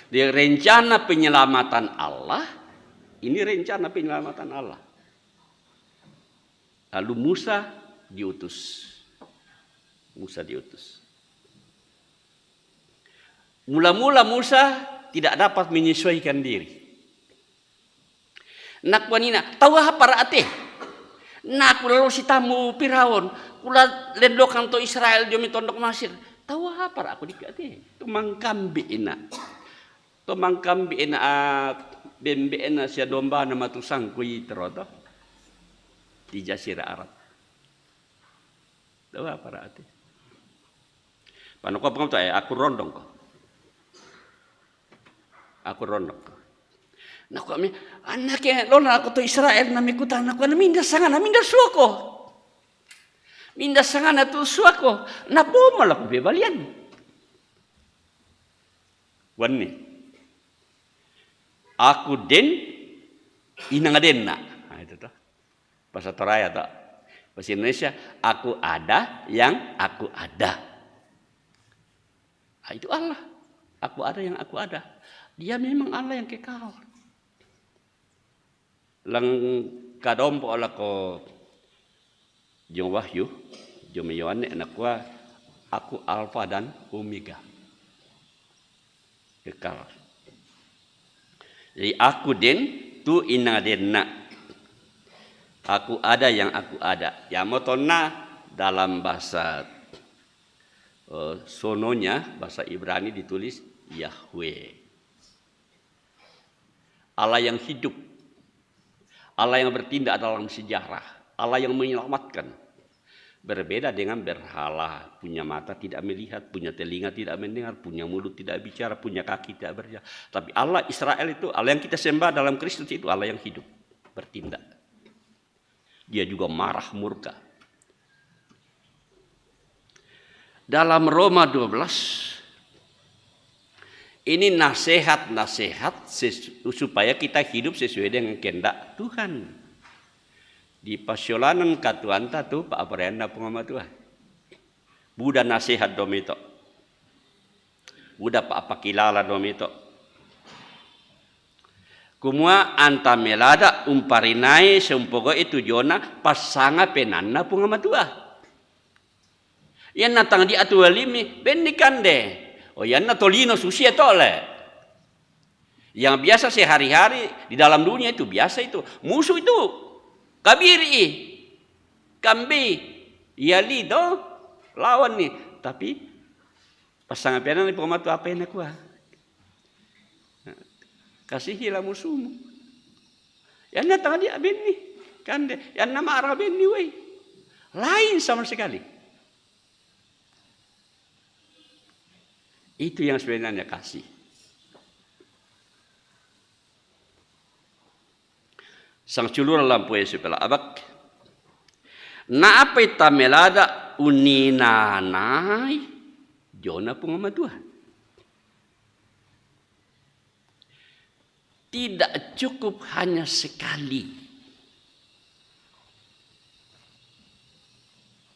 Di rencana penyelamatan Allah, ini rencana penyelamatan Allah. Lalu Musa diutus. Musa diutus. Mula-mula Musa tidak dapat menyesuaikan diri. Nakuanina, tau apa ra ate? Naku lalo sitamu Firaun, kula lendokang to Israel jomi tondok Masir. Tau apa ra aku dikate? Tu mangkambi ina. Tu mangkambi ina, ah, bembe ina sia domba na matusang kui teroto. Di Jazirah Arab. Tau apa ra ate? Panoko apa to, eh, aku rondong ko. Aku rondong ko. Naku ami, anake lona aku to Israel na mekutana ko, na minda sangana, minda suako. Minda sangana tu suako, na boma laku bebalian. Wanni. Aku den, inang denna. Nah, itu toh. Bahasa Toraya toh. Bahasa Indonesia, aku ada yang aku ada. Ah, itu Allah. Aku ada yang aku ada. Dia memang Allah yang kekal. Lang kadompo lako jong Wahyu, jong Yohanes nakua, aku Alfa dan Omega. Kekal. Jadi aku den, tu inang denna. Aku ada yang aku ada. Ya motonna dalam bahasa, eh, sononya, bahasa Ibrani ditulis Yahweh. Allah yang hidup. Allah yang bertindak dalam sejarah. Allah yang menyelamatkan. Berbeda dengan berhala, punya mata tidak melihat, punya telinga tidak mendengar, punya mulut tidak bicara, punya kaki tidak berjalan. Tapi Allah Israel itu, Allah yang kita sembah dalam Kristus itu Allah yang hidup, bertindak. Dia juga marah murka. Dalam Roma dua belas, ini nasihat-nasihat ses-, supaya kita hidup sesuai dengan kehendak Tuhan. Di pasiolanan katuanta tu, pa'aporaianna Puang Matua. Buda nasihat dom ito. Buda pa'apakilala dom ito. Kumua anta melada umparinai seumpogau'i tu jona passanga penaanna Puang Matua. Iyanna tang di atualimmi, benni kande. Oh, iyanna tolino susia tole. Yang biasa sehari-hari di dalam dunia itu biasa itu. Musuh itu. Kabiri'i. Kambi. Yali to. Lawan ni. Tapi passangapeananni Puang Matua apa yang nakua? Kasihi la musumu. Yanna tang dia benni. Kande. Yanna mara benni wei. Lain sama sekali. Itu yang sebenarnya kasih. Sangculura lampu Yesu pela abak. Na apa ita melada uninanai jona Puang Matua. Tidak cukup hanya sekali.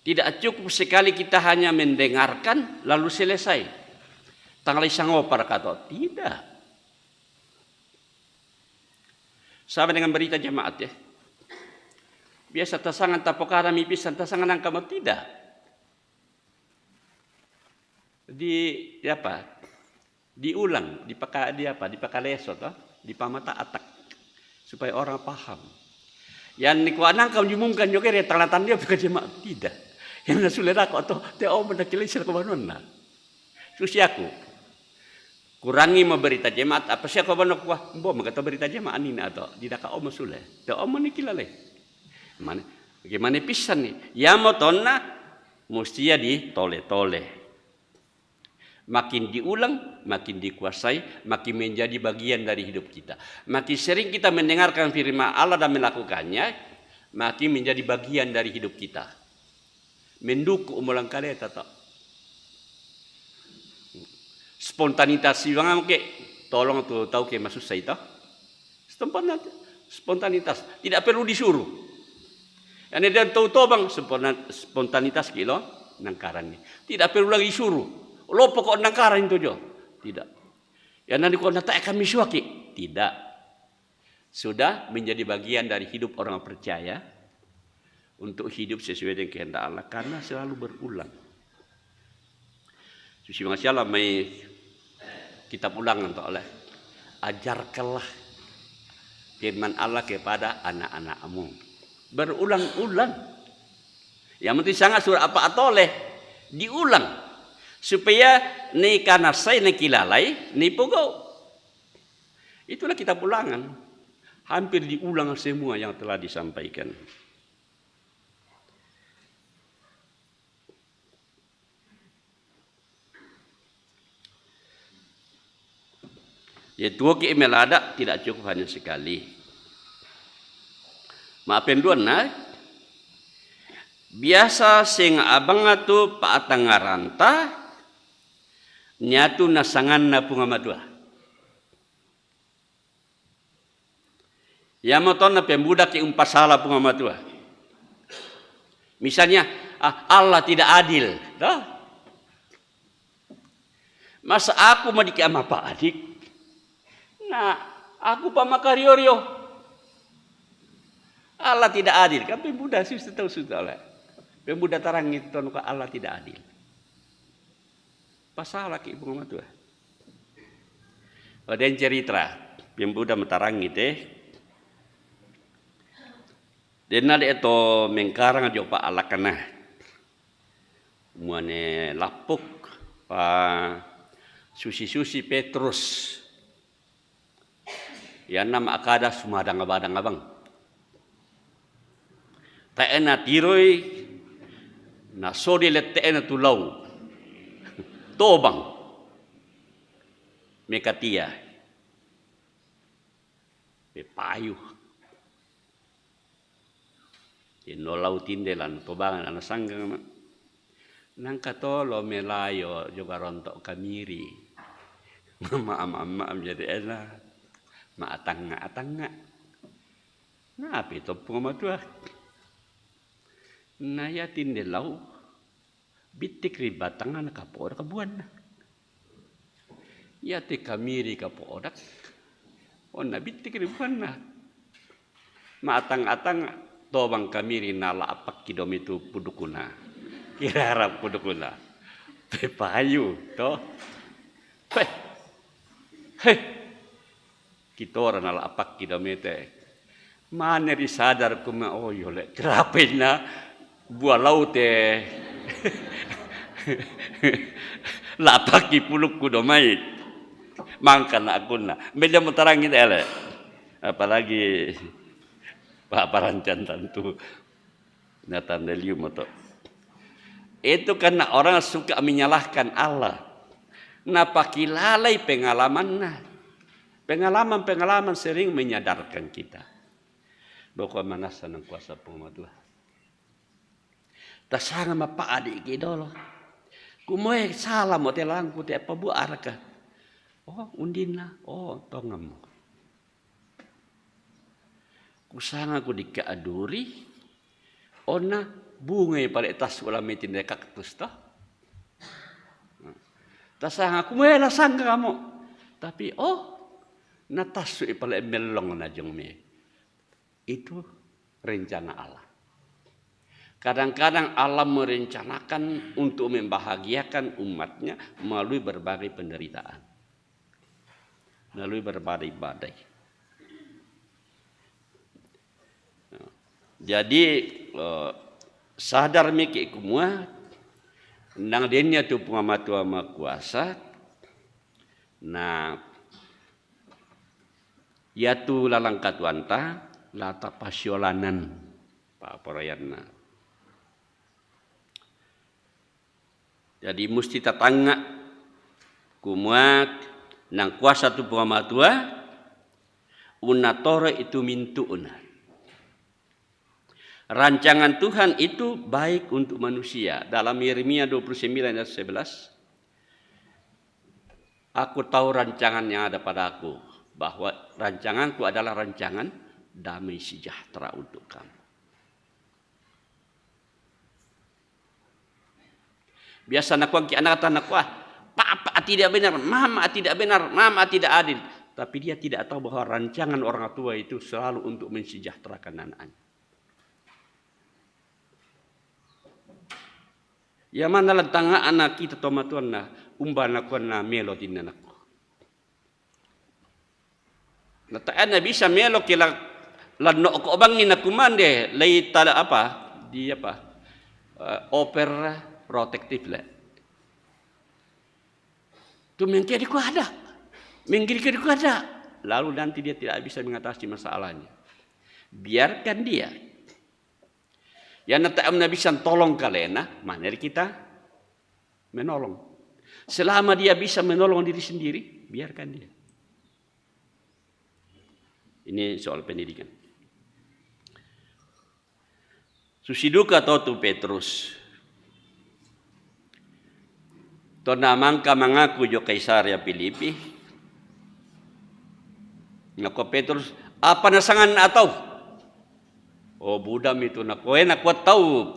Tidak cukup sekali kita hanya mendengarkan lalu selesai. Tanglai sangopar kato. Tidak. Sama dengan berita jemaat ya. Biasa tasangan tapokarami pisan tasangan angka mau tidak. Di, di apa? Diulang, dipaka-, di apa? Dipakaleso toh, dipamata atak supaya orang paham. Yang nikua nangka jumungkan joge re talatan dia bukan jemaat tidak. Yang nasule rako toh, te omo nakilai sila kebanuan na. Susiaku. Kurangi mau berita jemaat, apa sia kau bano kua? Mbo maka to berita jemaat ni na to. Di daka omo sule. Te omo ni kilale. Mana? Bagaimana pissan ni? Yamo tonna musti ya ditole-tole. Makin diulang, makin dikuasai, makin menjadi bagian dari hidup kita. Makin sering kita mendengarkan firman Allah dan melakukannya, makin menjadi bagian dari hidup kita. Menduku umulang kale tata. Spontanitas siwang ke, tolong tu tau ke masusai to. Spontanitas, spontanitas. Tidak perlu disuruh. Yang dia tahu tobang spontanitas kilo nangkaran ni. Tidak perlu lagi suruh. Lo pokok nangkaran itu jo. Tidak. Yang nanti kau nata akan misuaki. Tidak. Sudah menjadi bagian dari hidup orang percaya untuk hidup sesuai dengan kehendak Allah karena selalu berulang. Susi mangasiala mai kitab Ulangan to oleh. Ajarkanlah firman Allah kepada anak-anakmu. Berulang-ulang. Yang penting sangat surat apa atau oleh diulang supaya ni kana sai ni kilalai ni pogau. Itulah kitab Ulangan. Hampir diulang semua yang telah disampaikan. Ya tuo ki melada tidak cukup hanya sekali. Mapen duan na biasa sing abang tu paatangaranta nyatu nasanganna punga matua. Yamo tonna pembuda ki umpasala punga matua. Misalnya, ah, Allah tidak adil. Toh? Masa aku madiki ama padik? Nah, aku pamakario-rio. Allah tidak adil. Kan pembuda sih tahu sudah lah. Pembuda tarang itu ka Allah tidak adil. Pasala ki ibu matua. Oden cerita. Pembuda matarang itu. Denna de to mengkarang jopa alakana. Muane lapuk pa susi-susi Petrus. Yana ma akada sumadang-badang abang. Taena tiroi nasodi letteena tulau. Tobang. Mekatia. Pepayu. Tinolau tinde lanu tobangan ana sanggang ma. Nangka tolo melayo joga rontok kamiri. Mama ama ama jadi ena. Ma atanga atanga. Napi toppung matua. Naya tinde lau. Bittik ri batangna kapoda kabuanna. Iya te kamiri kapoda. Onna bittik ri buanna. Matang-atang tobang kamiri nala apakki domi tu pudukuna. Kirara pudukuna. Pepayu to. Heh. Heh. Kitora nala apakki domi te. Mane ri sadar kuma, oh, yole kerapenna bua laute. Lapaki pulukku domai. Mangkana akunna. Beda mutarangi tele. Apalagi Pak Parancan tentu. Natandeliu moto. Itu karena orang suka menyalahkan Allah. Napakilalai pengalamanna. Pengalaman-pengalaman sering menyadarkan kita bahwa manassa nang kuasa Puang Matua. Tasanga mapadi ki dolo. Kumoe sala mo te langku te apa buaraka. Oh, undinna. Oh, tongam. Kusanga ku dikka aduri, onna bungai pale tas ulami tinde kaktus to. Tasanga ku mela sangga kamu. Tapi oh, natassu pale mellong najong me. Itu rencana Allah. Kadang-kadang Allah merencanakan untuk membahagiakan umatnya melalui berbagai penderitaan. Melalui berbadai-badai. Jadi eh, sadar miki kumua nang denia tu pungamatua makuasa. Nah, yatu lalang katuanta lata pasiolanan. Apa royanna. Jadi musti tatangnga' kumua nangkuasa tu Puang Matua, unnatoro itu mintu'na. Rancangan Tuhan itu baik untuk manusia. Dalam Yeremia dua puluh sembilan ayat sebelas, "Aku tahu rancangan yang ada padaku, bahwa rancanganku adalah rancangan damai sejahtera untuk kamu." Biasa nakuangki' anak, nakua, "Papa tidak benar, mama tidak benar, mama tidak adil." Tapi dia tidak tahu bahwa rancangan orang tua itu selalu untuk mensejahterakan anaknya. Ia mana lantanga anak kita tomatuanna, umba nakuanna melo tinanakku. Nata'ena bisa melo ke la-, lanno ko bangi nakumande, lei tala apa, di apa, eh, overprotective le. Tu mengkedi ku ada, menggiri ku ada. Lalu nanti dia tidak bisa mengatasi masalahnya. Biarkan dia. Ya, nata'ena bisa tolong kalena, maneri kita menolong. Selama dia bisa menolong diri sendiri, biarkan dia. Ini soal pendidikan. Susi duka to tu Petrus. Tonna mangka mangaku jo Kaisarea Filipi. Nakua Petrus, "Apa nasanganna tau?" Oh, budami tu nakoe, nakua tau.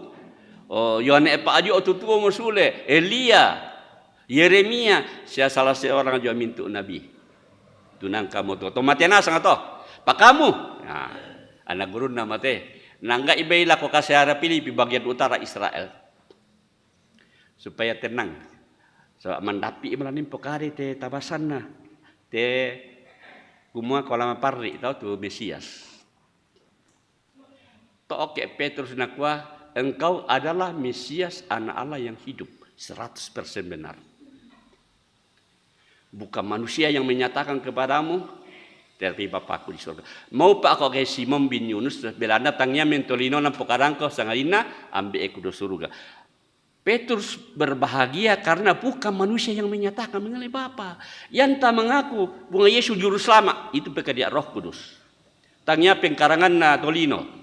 Oh, Yohane Pa'aju' tu tuo mo sule, Elia, Yeremia, sia salah seorang jo mintu' nabi. Tu nangka mo tuo. To mate nasang to. Pakamu. Nah, ana' gurunna mate. Nangga'i bai lako Kaisarea Filipi bagian utara Israel. Supaya tenang. Saba' mandappi' malani pokari te tabasanna. Te kumua ko lama parri' tau tu Mesias. To'ke Petrus nakua, "Engkau adalah Mesias, Anak Allah yang hidup, seratus persen benar. Bukan manusia yang menyatakan kepadamu, tetapi Bapakku di surga." Maupa' ko ke Simon bin Yunus, belana tangia mentolino nampokarangko sangadinna ambe'ku do suruga. Petrus berbahagia karena bukan manusia yang menyatakan mengenai Bapa. Yanta mangaku Puang Yesus Juru Selamat, itu pekadiak Roh Kudus. Tangia pengkaranganna tolino.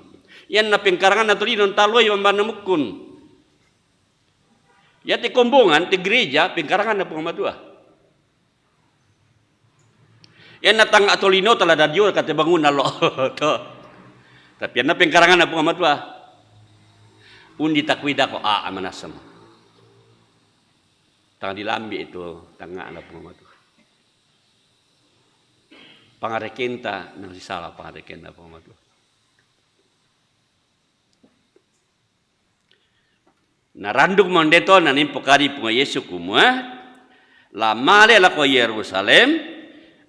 Yanna pengkaranganna tolino, ntaloi mambanna mukkun. Yate kombongan, te gereja, pengkaranganna Puang Matua. Yanna tangnga' tolino tala dadio kate bangunna lo. To. Tapi yanna pengkaranganna Puang Matua. Undi takuida ko a manasem. Tang dilambi itu tangnga'na Puang Matua. Pangarekenta nang sisala pangarekenna Puang Matua. Narandung mandeto nanimpokadi Puang Yesu kumua, la male lako Yerusalem,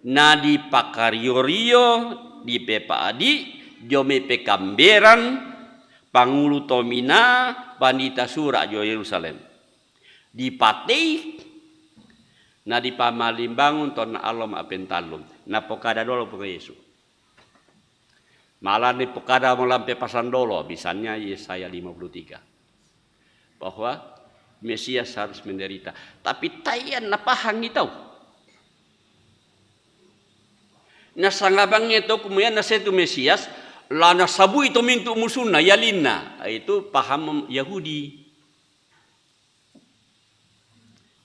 nadipakario-rio, dipepa'adi' dio mai pekamberan pangulu tominaa, pandita sura' dio Yerusalem. Dipatei, nadipamalimbangun tonna allo ma'pentallung. Napokada dolo Puang Yesu. Malah nipokada malampe pasandolo, misalnya Yesaya lima puluh tiga, bahwa Mesias harus menderita. Tapi taian napahangi tau. Nasangabangnge to kumua nasetu Mesias, la nasabui to mintu' musunna, yalinna. Itu paham Yahudi.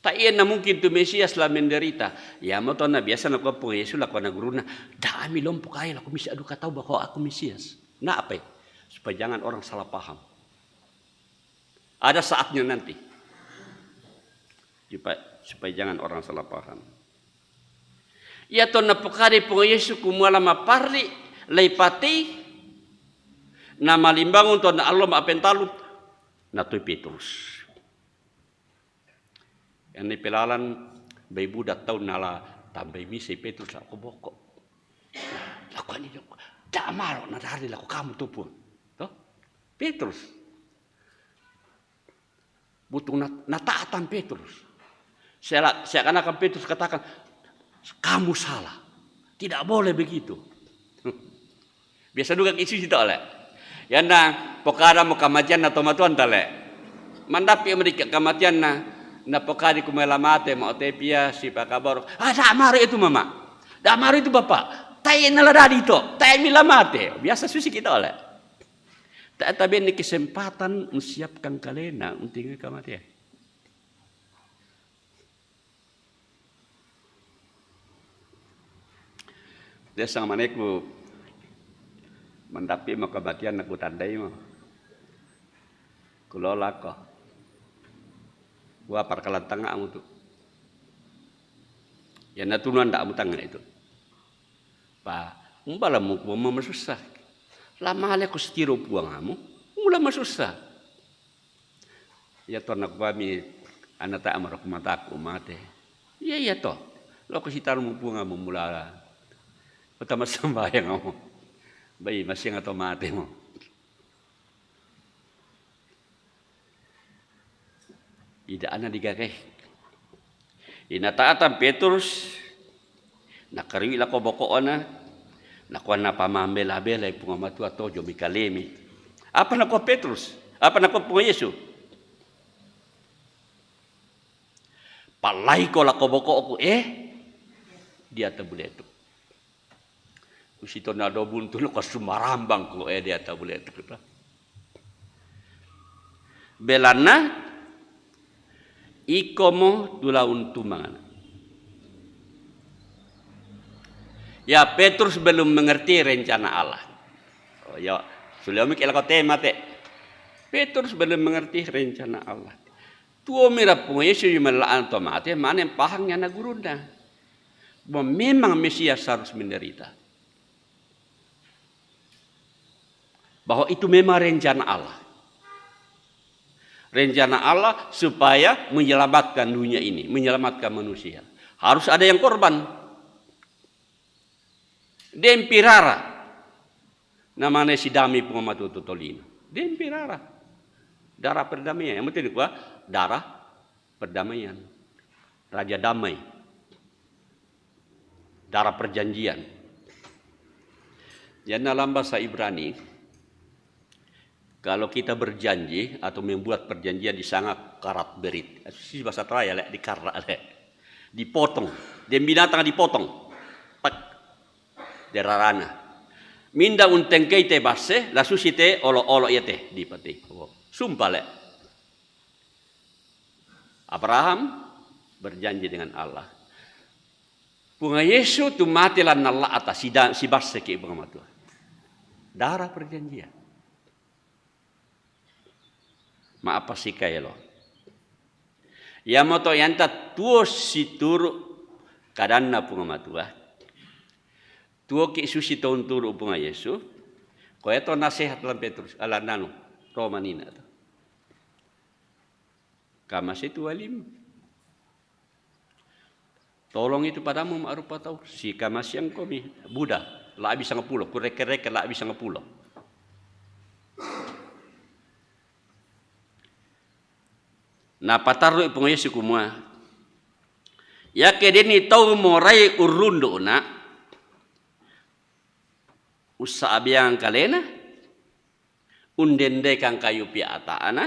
Ta'ianna mungkin tu Mesias la menderita. Iamoto na biasa nakua Puang Yesu lako ana' gurunna, "Da'mi lompo kae lako misa' duka tau bahwa aku Mesias." Na'apai? Supaya jangan orang salah paham. Ada saatnya nanti. Supaya, supaya jangan orang salah paham. Iato napokadai Puang Yesu kumua la maparri', la ipatei, namalimbangun tonna allo ma'pentallung, natoi Petrus. Enne pelalan bai buda tau nala tambai misai Petrus lako boko. Lako ani doko, "Da' malo nadari lako kamu to Puang." To? Petrus. Butung nat-, nata'tang Petrus. Sela-, seakan-akan Petrus katakan, "Kamu salah. Tidak boleh begitu." Biasa duka isu situ oleh. Iyanna pokadamo kamatiyanna tomatuwanta le. Mandappi' mo dikka' kamatiyanna, napokadai kumaila mate, ma'ote piya sipakaboro'. Ah, da' maro itu, Mama. Da' maro itu, Bapa. Tae' nala dadi to, tae' mila mate. Biyasa susi kita ole. Tae' tabenni kesempatan menyiapkan kalena untuk kamatean. Dessa maneku mandappi' makamatian, naku tandaimo. Kulolako. Wa parkalantanga'mu tu. Iyanatu nuanda'mu tangnga' itu. Pa, umbalammu kuwa masussa. La male ko sitiro puangamu, mula masussa. Iya to, nakuami anata' amaro kumataku mate. Iya, iya to. Loko sitaro mupunga mumulala. Utama sambayang mo. Bai, masing ato mate mo. Ida ana digake. Inata'atan Petrus, nakariwi lako boko'na, nakuwa napamambela-belai Puang Matua tojo mikalemi. Apa nakuwa Petrus? Apa nakuwa Puang Yesu? Pallaiko lako boko'ku, eh, diata buletu. Usitona do buntu lako sumarambang ko, eh, diata buletu. Belanna ikomo tulaun tumangana. Ya, Petrus belum mengerti rencana Allah. Oh, ya, suliumi ke lako tema te. Petrus belum mengerti rencana Allah. Tuo mira Puang Yesus yumella'an to mate, mane pahang yana gurunna bahwa memang Mesias harus menderita. Bahwa itu memang rencana Allah. Rencana Allah supaya menyelamatkan dunia ini, menyelamatkan manusia. Harus ada yang korban. Dempi rara. Namane sidami Puang Matua to tolino. Dempi rara. Darah perdamaian. Yang penting kuwa darah perdamaian. Raja damai. Darah perjanjian. Jadi dalam bahasa Ibrani, kalau kita berjanji atau membuat perjanjian di sanga karat berit. Si bahasa Thai le, di karat le. Dipotong. Dia binatang dipotong. Pak. Derarana. Minda untengkei te basse, la susi te olo-olo iya te, dipati. Oh. Sumpah le. Abraham berjanji dengan Allah. Puang Yesu tu mate lanna Allah atas sida-, sibasseki Puang Matua. Darah perjanjian. Ma'apa sikaelo. Iyamoto yanta tuo situru' kadanna Puang Matua. Tuoki susi to unturu' Puang Yesu. Koe to nasehat lan Petrus, alananu, Roma nina to. Kamase tu walimu. Tolong itu padamu ma'rupa tau, sikamasiang komi, Buddha, la'bi sangapulo, kureke-reke la'bi sangapulo. Napatarru'i Puang Yesu kumua, "Yake denni tau morai urrundu'na, ussa'biang kalena, undendekang kayu piata'na,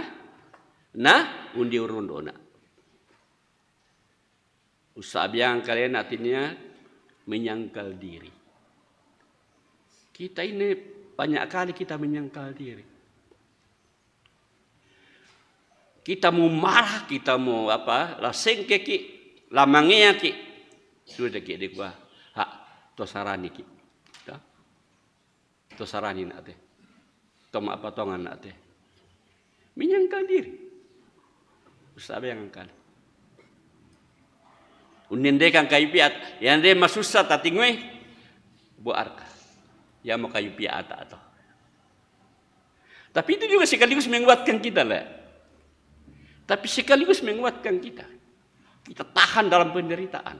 na undi urrundu'na." Ussa'biang kalena artinya menyangkal diri. Kita ini banyak kali kita menyangkal diri. Kita mau marah, kita mau apa, la sengkeki, la mangeaki. Sudaki dikua, ha, to saraniki. To sarani na te. To ma'patongan na te. Menyangkal diri. Ussa'biang kali. Unnendekang kayu piat, yang de masussa tatingui, buarka. Yamo kayu piata to. Tapi itu juga sekaligus menguatkan kita, le. Tapi sekaligus menguatkan kita. Kita tahan dalam penderitaan.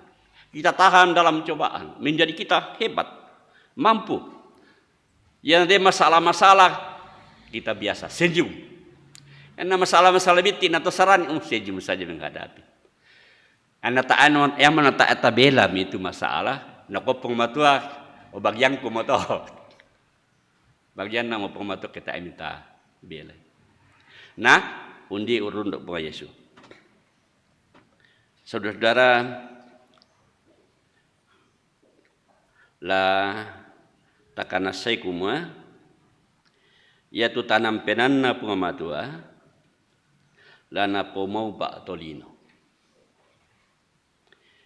Kita tahan dalam cobaan. Menjadi kita hebat. Mampu. Yang ada masalah-masalah, kita biasa senyum. Karena masalah-masalah bitti na to sarani, oh, senyum saja menghadapi. Anata anu, yang mana tak tabela itu masalah. Na kopong matua, oh, bagianku moto. Bagianna mo Puang Matua kita minta bela. Nah, undi urun do Puang Yesu. Saudara-saudara, la takanassai kumua, iatu tanam penanna Puang Matua, la napomaupa tolino.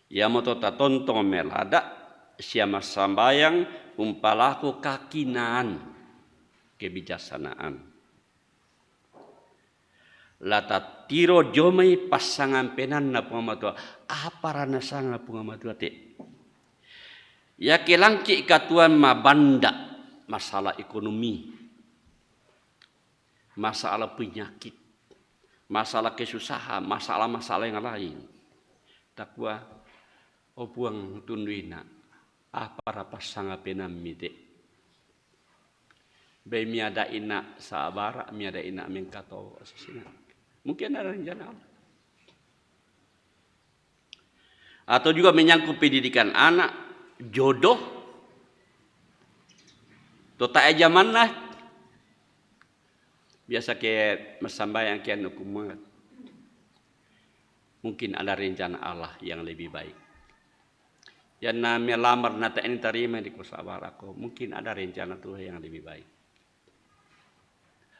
Iamoto tatontong melada sia massambayang umpalaku kakinaan, kebijaksanaan. La tattiro jomai passangampenanna Puang Matua. Apara nasanga Puang Matua te? Iake langki katuoan mabanda, masalah ekonomi, masalah penyakit, masalah kesusahan, masalah-masalah yang lain. Takua, "O Puang, tunduina, apara passangapenammi te?" Bai miadaina sabara, miadaina mengkato sisina. Mungkin ada rencana Allah. Atau juga menyangkut pendidikan anak, jodoh, to tae jamanna. Biasa ke massambayang ke anu kumua, mungkin ada rencana Allah yang lebih baik. Ianna melamar na tae tarima di kusabarako, mungkin ada rencana Tuhan yang lebih baik.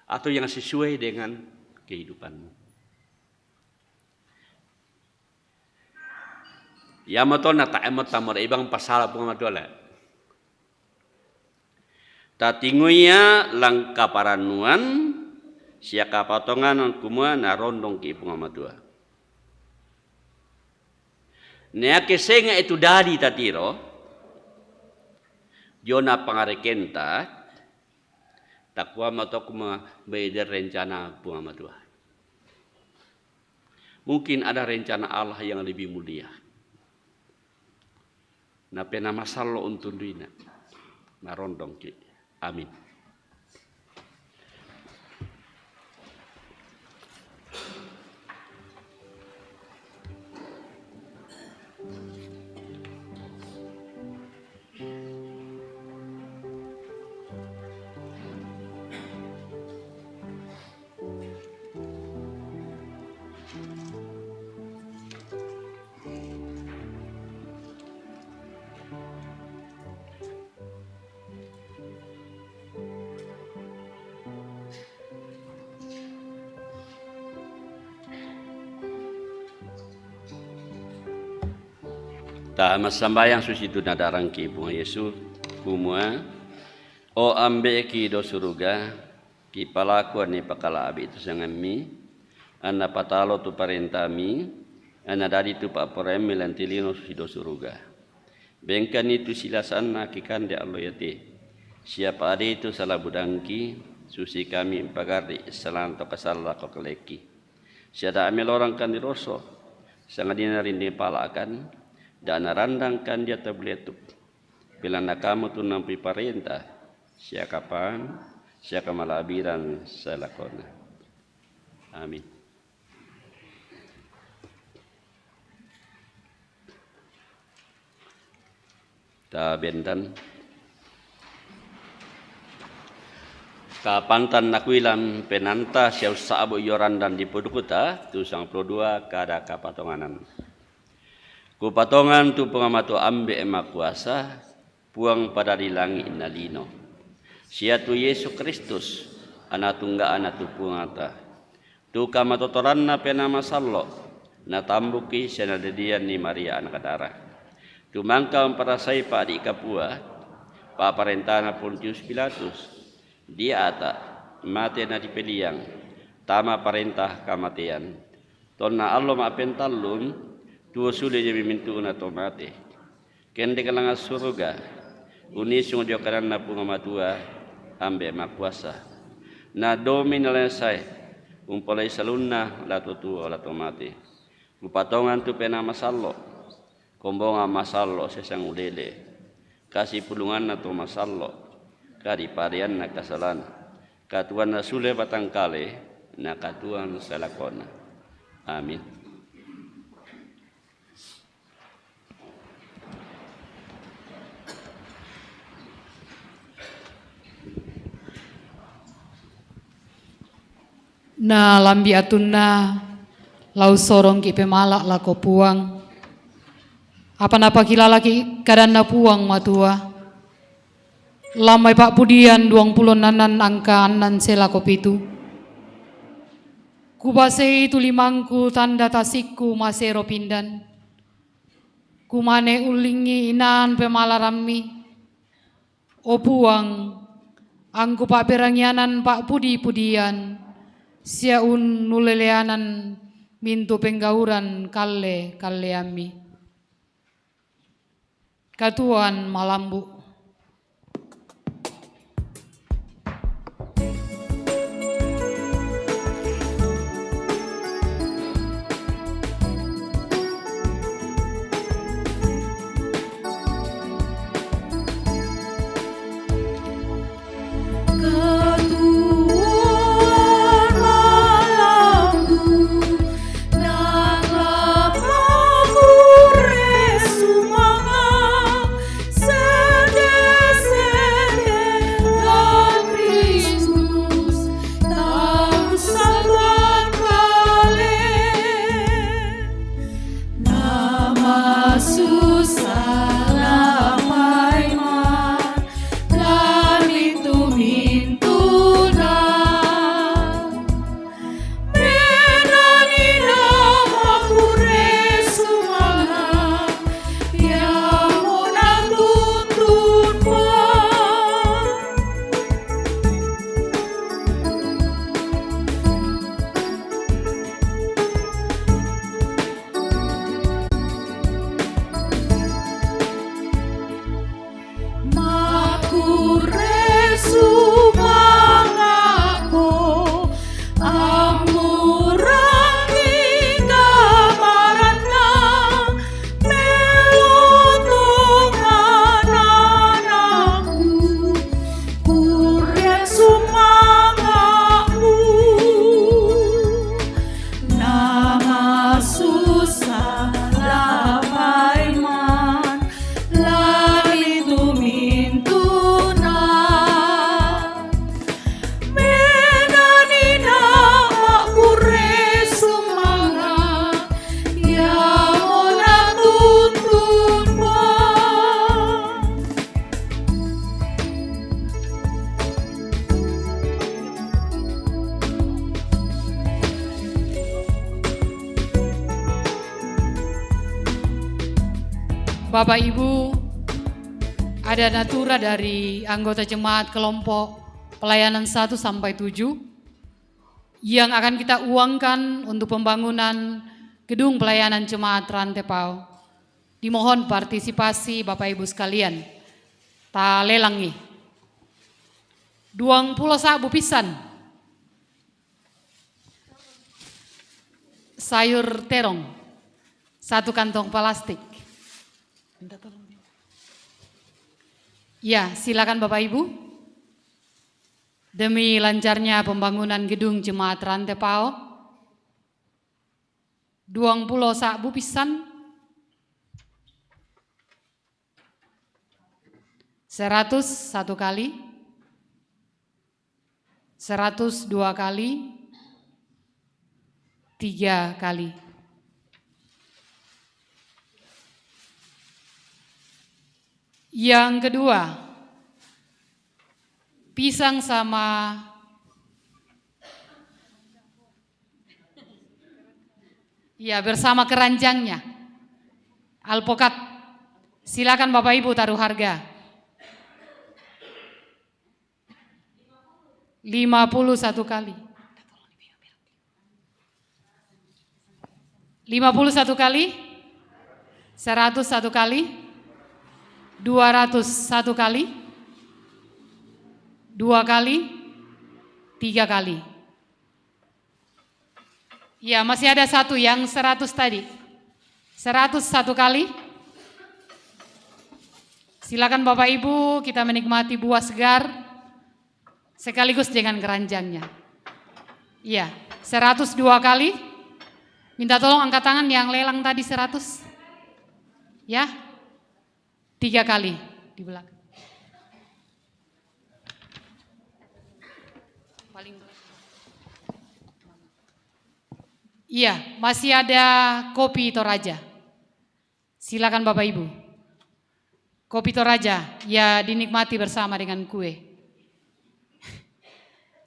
Atau yang sesuai dengan kehidupanmu. Iamoto na tae mo tamora ibang pasala Puang Matua la. Tatingoia langka parannuan sia kapatonganan kumua narondongki Puang Matua. Neake senga itu dadi tatiro, jona pangarekenta, takua mato kumua beda rencana Puang Matua. Mungkin ada rencana Allah yang lebih mulia. Napena masallo untunduina. Marondongki. Amin. Ta massambayang susitu nadarangki Puang Yesu, kumua, O Ambe'ki do suruga, kipalakuanni pakala'bi tu sangammi, anna patalo tu parentami, anna dadi tu pa'poraiammi lan te lino susi do suruga. Bengkani tu silasanna kikande allo iate, sia pa'adei tu sala budangki, susi kami mpagarri' salana to kasalla ko kaleki. Sia da' melorangkan dirosso, sangadinna rinding pala'kan, da' narandangkan diata buletuk. Belanna kamu tu nampui parenta, sia kapang, sia kamala'biran salakona. Amin. Ta bendan. Kapantan nakuilan penanta sia ussa'bu io randan di pudukuta, tu sangpulo dua kada kapatonganan. Kupatongan tu Puang Matua Ambe' Makuasa, Puang padadi langi' na lino. Sia tu Yesu Kristus, Ana' tungga'na tu Puangta. Tu kamatotoranna Penaa Masallo', natambuki sia nadadianni Maria Ana' Gadara. Tu mangka umparasai pa'di' kapua, pa'parentana Pontius Pilatus, dia'ta', mate nadipeliang, tama parenta kamatean. Tonna allo ma'pentallung, tuo sule jami mintu'na to mate. Kendek langngan suruga, unisung dio kananna Puang Matua, Ambe' Makuasa. Na domi nalensai, umpolai salunna la to tuo la to mate. Kupatongan tu Penaa Masallo', kombongan masallo' sia sangulele, kasipulunganna to masallo', kadipadeanna kasalan, katuoanna sule batangkale, na katuoan salakona. Amin. Na lambi atunna, lao sorongki pemala lako Puang. Apa napakilalaki kadanna Puang Matua. Lamai Pa'pudian duangpulo annan angka annan se lako pitu. Kubasei tu limangku tanda tasikku masero pindan. Kumane ullingi inan pemalarammi. O Puang, angku pa'perangianan pa'pudi-pudian, sia unnuleleanan mintu penggauran kalle-kalleammi. Katuoan malambu'. Bapak Ibu, ada natura dari anggota jemaat kelompok pelayanan satu sampai tujuh yang akan kita uangkan untuk pembangunan gedung pelayanan jemaat Rantepao. Dimohon partisipasi Bapak Ibu sekalian. Ta lelangi. Duangpulo sa'bu pisan. Sayur terong. Satu kantong plastik. Minta tolong. Ya, silakan Bapak Ibu. Demi lancarnya pembangunan gedung jemaat Rantepao. Duangpulo sa'bu pisan. Seratus satu kali. Seratus dua kali. Tiga kali. Yang kedua, pisang sama, ya, bersama keranjangnya. Alpokat. Silakan Bapak Ibu taruh harga. Lima puluh satu kali. Lima puluh satu kali. Seratus satu kali. Dua ratus satu kali. Dua kali. Tiga kali. Ya, masih ada satu yang seratus tadi. Seratus satu kali. Silakan Bapak Ibu, kita menikmati buah segar sekaligus dengan keranjangnya. Iya, seratus dua kali. Minta tolong angkat tangan yang lelang tadi seratus. Ya, tiga kali di belakang. Paling belakang. Iya, masih ada kopi Toraja. Silakan Bapak Ibu. Kopi Toraja, ya, dinikmati bersama dengan kue.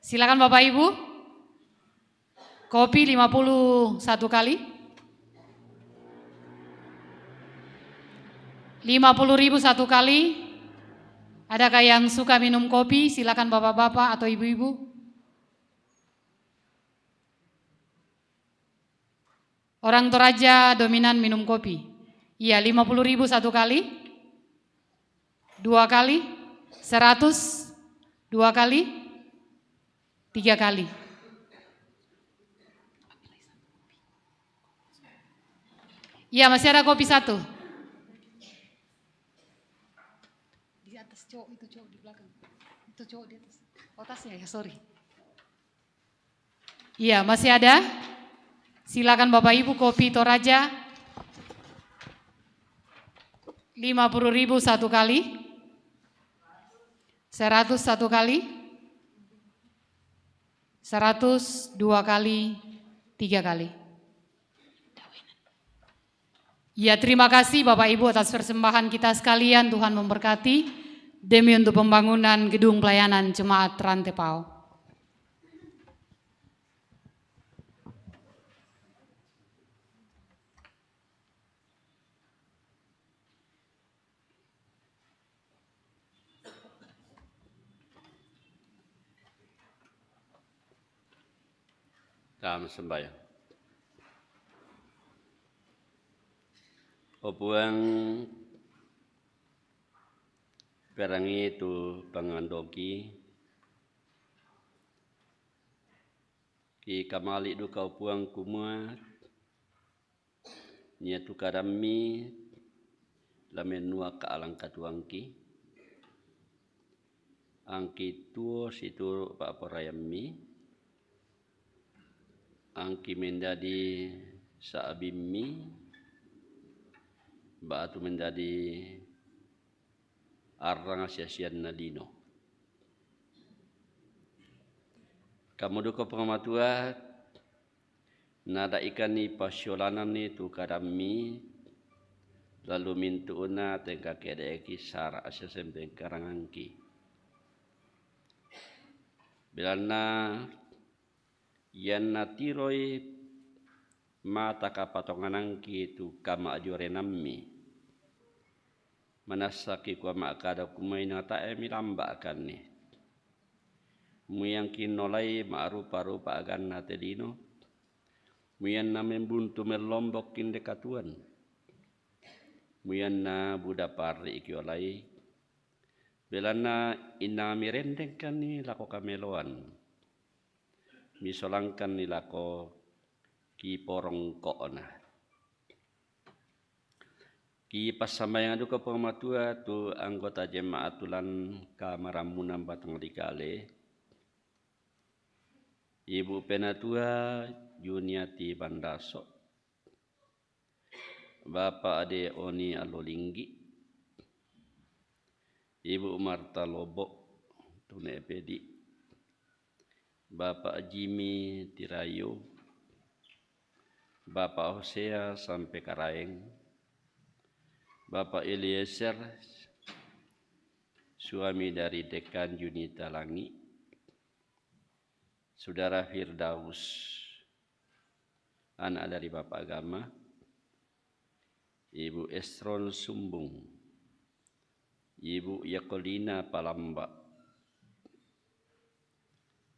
Silakan Bapak Ibu. Kopi lima puluh satu kali. Lima puluh ribu satu kali. Adakah yang suka minum kopi? Silakan bapak-bapak atau ibu-ibu. Orang Toraja dominan minum kopi. Iya, lima puluh ribu satu kali, dua kali, seratus, dua kali, tiga kali. Iya, masih ada kopi satu. Di atas, cowok itu, cowok di belakang. Itu cowok di atas. Oh, tasnya ya, sorry. Iya, masih ada. Silakan Bapak Ibu, kopi Toraja. Lima puluh ribu satu kali. Seratus satu kali. Seratus dua kali. Tiga kali. Ya, terima kasih Bapak Ibu atas persembahan kita sekalian. Tuhan memberkati demi untuk pembangunan gedung pelayanan jemaat Rantepao. Dalam sembahyang. O Puang, perangi tu pangandoki, ki kamali duka o Puang kumua, nia tu kadammi lamenua ka alangka tuangki, angki tuo situru pa'poraiammi, angki mendadi sa'bimmi, ba'tu mendadi arrang sia-sianna lino. Kamu duka Puang Matua, nada'ikanni passiolananni tu kadammi, lalu mintu'na tengka ke'de'ki sara' sia sempengkarangangki. Belanna ianna tiroi mata kapatonganangki tu kama'diorenammi, manassaki kua ma'kada kumua inang tae' milamba'kanni. Muiangki nolai ma'rupa-rupa aganna te lino, muianna membuntu mellombokki nde katuoan, muianna buda parri'ki olai, belanna inna mirendengkanni lako kameloan, misolangkanni lako kiporongko'na. Kipassambayang duka Puang Matua tu anggota jemaat ulang kamarammunan Batang Likale, Ibu Penatua Juniati Bandaso, Bapa Ade Oni Alolinggi, Ibu Marta Lobo, Tune Pedi, Bapak Jimmy Tirayu, Bapak Hosea Sampe Karaeng, Bapak Eliezer, suami dari Dekan Junita Langi, Saudara Firdaus, anak dari Bapak Agama, Ibu Esron Sumbung, Ibu Yakolina Palamba,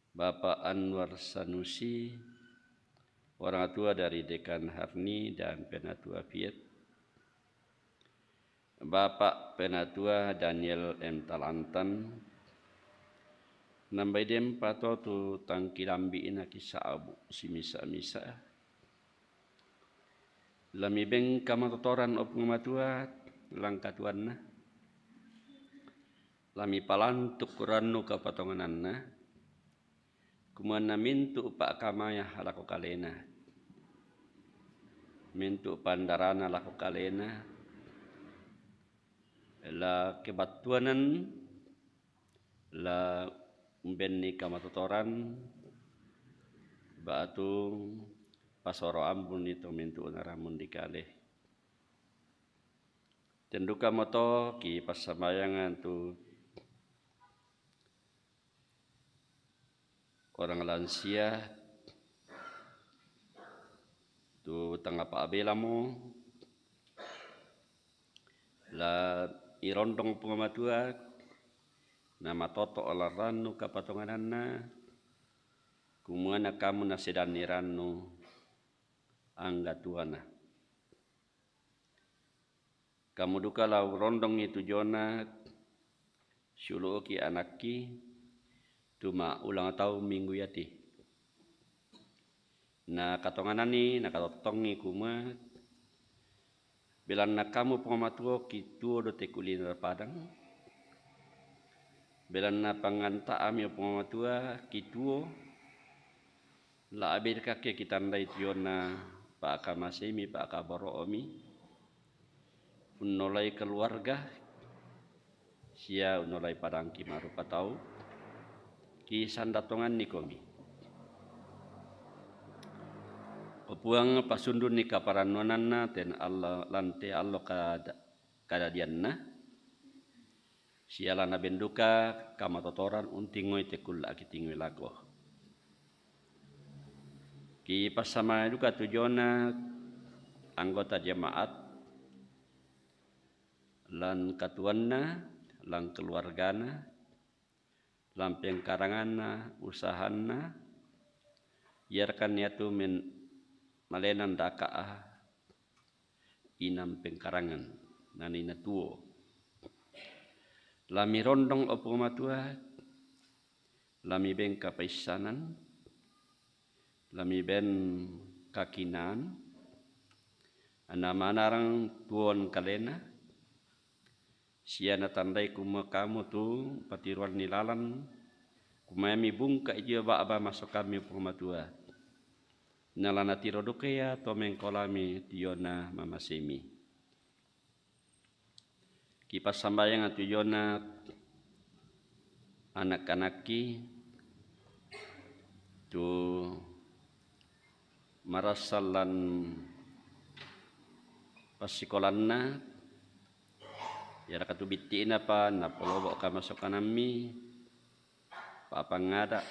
Bapak Anwar Sanusi, orang tua dari Dekan Harni dan Penatua Piet, Bapak Penatua Daniel M Talantan, nambai dempa to tu tangki lambi'na kisa'bu simisa-misa, Lami beng kamatotoran o Puang Matua, langkatuanna. Lami palantuk rannu kapatongananna, kumuanna mintu pa'kamaya lako kalena, mintu pandarana lako kalena, la kebattuanan, la umbenni kamatotoran, ba'tu Pasoro ampun ni to mintu' naramun di kale. Ten duka moto ki passambayangan tu orang lansia, tu tanga pa'belamo, la irondong Puang Matua, na matoto' lan rannu kapatongananna, kumua na kamu nasedanni rannu angga tuana. Kamu duka la urondongi tu jona siulu'ki anakki tu ma ulang taun minggu iati. Na katongananni, na katottongi kumua, belanna kamu Puang Matua ki tuo do te kuliner padang, belanna panganta'ami Puang Matua ki tuo, la abedkakke kitandai tiona pa'kamasemi, pa'kaboro'omi, unnolai keluarga, sia unnolai padangki ma'rupa tau, ki sandatonganni komi. O Puang, pasundunni kaparannuananna ten allo, lan te allo kada, kadadianna, sia la nabenduka kamatotoran untingoi te kulla' kitingoi lako. Ki passamai duka tu jona anggota jemaat, lan katuanna, lan keluargana, lan pengkaranganna, usahanna, iarakan iatu men-, malenan daka'a inang pengkarangan, nani natuo. La mirondong o Puang Matua, la miben kapaissanan, la miben kakinaan, anna manarang tuon kalena, sia natandai kumua kamu tu patiroanni lalan, kumua mibungka' dio ba'ba masokammi Puang Matua. Na la natiro duka ia to mengkolami tiona mamasemi. Ki passambayang tu jona anak-anakki tu marassallan passikolanna, iaraka tu bitti'napa napolobo' kamasokanammi, pa'pangngada',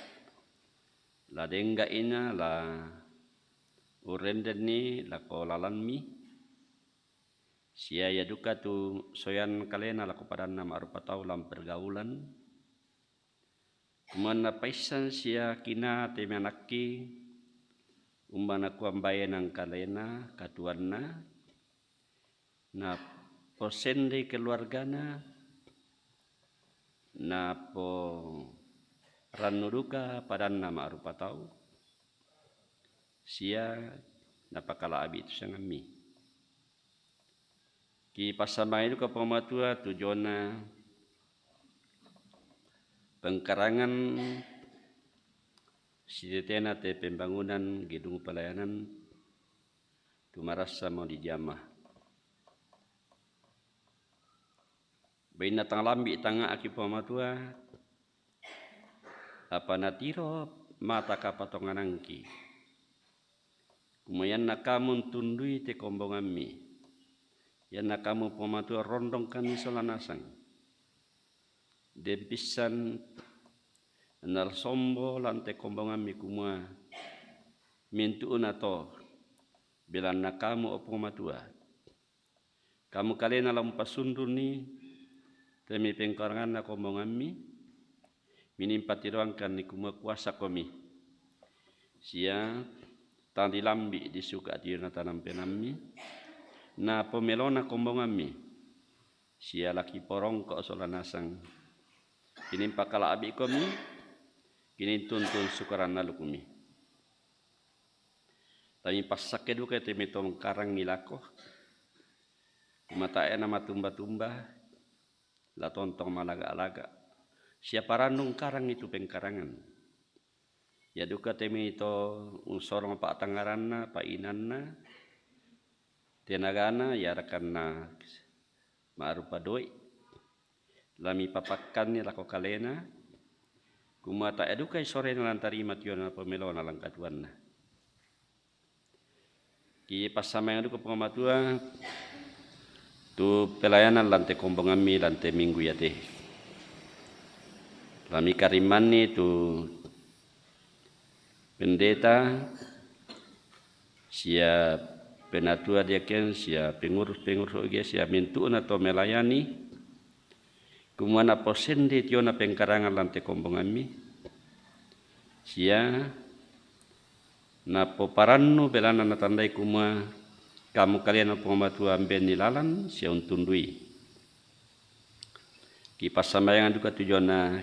la dengga'i na la urrendenni lako lalanmi, sia ia duka tu soyan kalena lako padanna ma'rupa tau lan pergaulan, kumua napaissan sia kinaa te mai anakki, umba nakua mbaenang kalena katuanna, naposendei keluargana, naporannu duka padanna ma'rupa tau, sia napakala'bi' tu sangammi. Ki passamai duka Puang Matua tu jona pengkarangan sitetena te pembangunan gedung pelayanan tu marassamo dijama. Bainna tang lambi' tangnga'ki Puang Matua, apa natiro mata kapatonganangki. Kumua ianna kamu untundui te kombongammi, ianna kamu Puang Matua rondongkanni sola nasang. Den pissan nala sombo lan te kombongammi kumua mintu'na to, belanna kamu o Puang Matua. Kamu kalena la umpasundunni te mai pengkaranganna kombongammi, minimpa tiroangkanni kumua kuasa komi, sia tang dilambi' disuka' tiona tanam penammi, na pomelona kombongammi, sia laki porongko' sola nasang, kinimpa kala'bi' komi, kinintuntun sukaranna lukumi. Tami passakke duka te mai to mengkarangi lako, kumua tae' namatumba-tumba, la tontong malaga-laga. Sia parannu ungkarangi tu pengkarangan. Ia duka te mai to unsorong pa'tangngaranna, pa'inanna, tenagana, iarakanna ma'rupa doi', la mipapakkanni lako kalena, kumua tae' dukai sorena lan tarima tiona pomelona lan katuanna. Ipassambayang duka Puang Matua tu pelayanan lan te kombongammi lan te minggu iate. Lami karimmani tu pendeta sia penatua diaken sia pengurus-pengurus O G sia mintu'na to melayani, kumua naposende tiona pengkarangan lan te kombongammi, sia napoparannu belanna natandai kumua kamu kalian Puang Matua ambenni lalan sia untundui. Kipassambayangan duka tu jona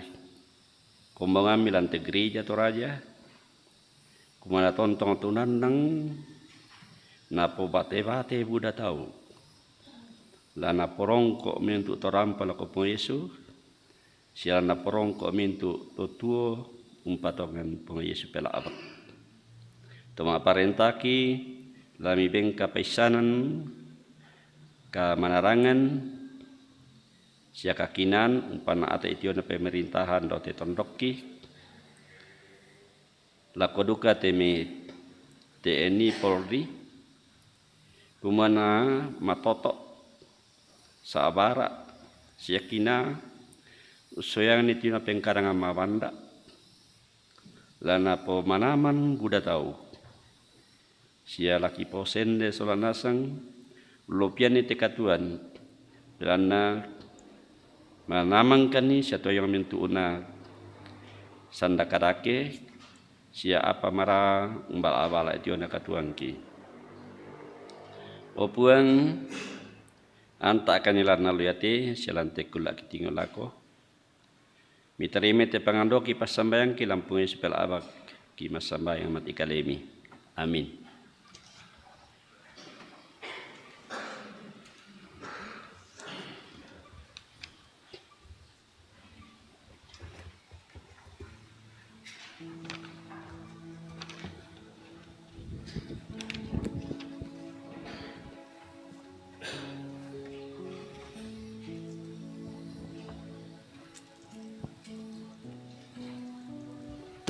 kombongammi lan te gereja Toraja, kumua natontong tu nannang napobate-bate buda tau, la naporongko mintu' to rampa lako Puang Yesu, sia la naporongko mintu' to tuo umpatongan Puang Yesu pela'bak. To ma'parentaki lami bengka paissanan kamanarangan sia kakinaan umpana ate tiona pemerintahan do te tondokki, lako duka te mi T N I Polri, kumua namatoto' sa'bara' sia kinaa ussoyanni tiona pengkarangan mabanda, la napomanaman buda tau, sia la kiposende sola nasang lopianni te katuoan, belanna manamangkanni sia toyang mintu'na sanda kadake sia apa mara umbala-bala tiona katuoangki. O Puang, anta'kanni lan allo iate sia lan te kulla' kitingo lako. Mitarimai te pangandoki passambayangki lan Puang Yesu pela'bak, kimassambayang mati kalemi. Amin.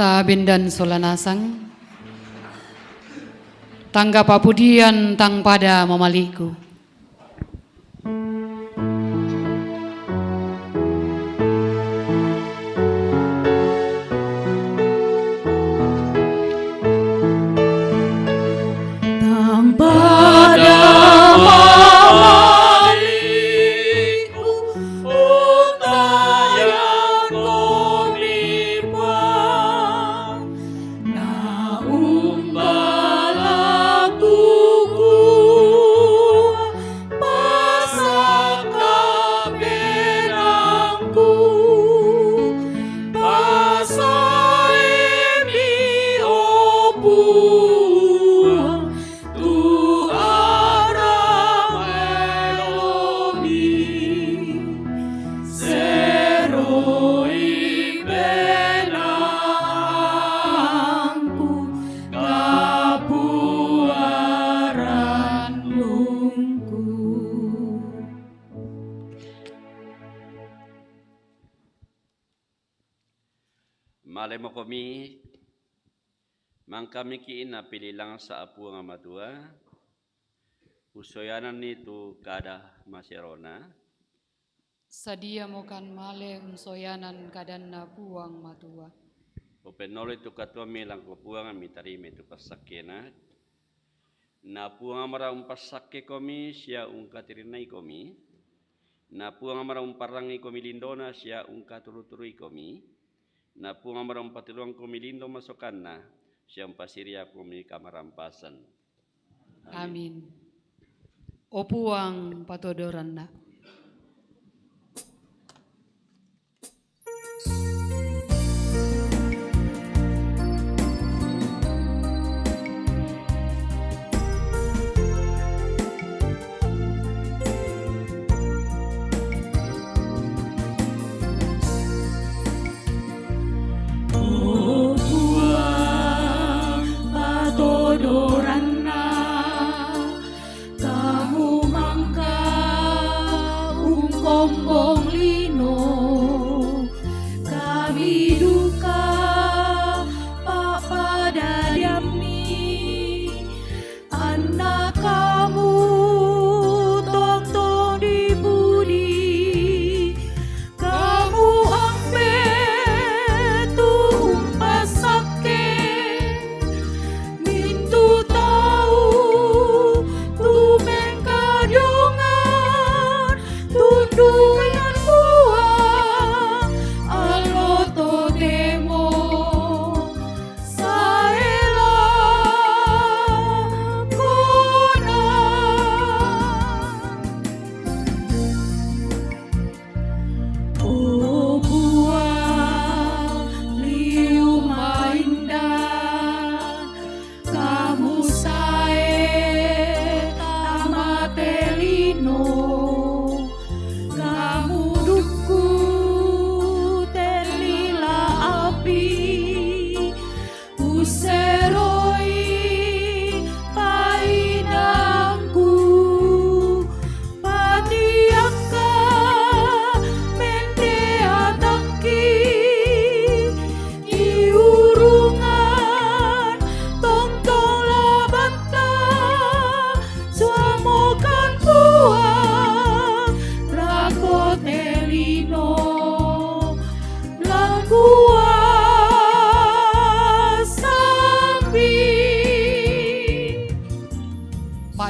Tabendan sola nasang. Tangga papudian tang pada mamali'ku. Tang pada mamali'ku untayangkomi Puang, na umbala kukua pasakka benangku, pasaimi, o Puang, tu ara' maeloni, seroi benangku kapuaran lungku. Malemokomi, mangkamiki' napililangsa' Puang Matua, ussoyananni tu kada maserona. Sadiamokan male unsoyanan kadanNa Puang Matua. Upennoloi tu katuoammi lako Puang, mitarimai tu passakkena. Na Puang amora umpassakkekomi sia ungkatirinnai komi. Na Puang amora umparrangngikomi lindona sia ungkaturu-turuikomi. Na Puang amora umpatiloangkomi lindo masokanna sia umpasiriakomi kamarampasan. Amin. O Puang, patodoranna. O Puang, patodoranna. Kamu mangka ungkombong lino, kami duka pa'padadiammi, anna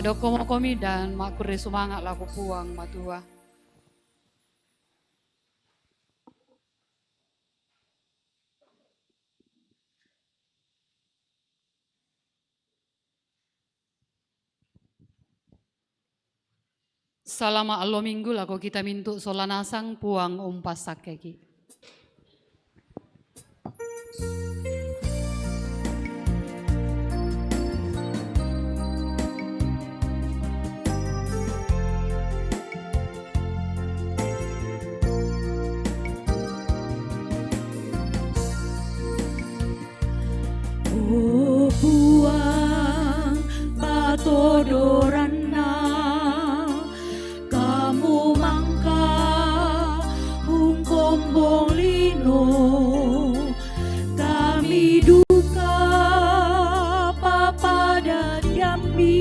Padokkomokomi dan makkurre sumanga' lako Puang Matua. Salama' allo Minggu lako kita mintu' sola nasang, Puang umpassakkeki'. O Puang, patodoranna, kamu mangka ungkombong lino, kami duka papadadiammi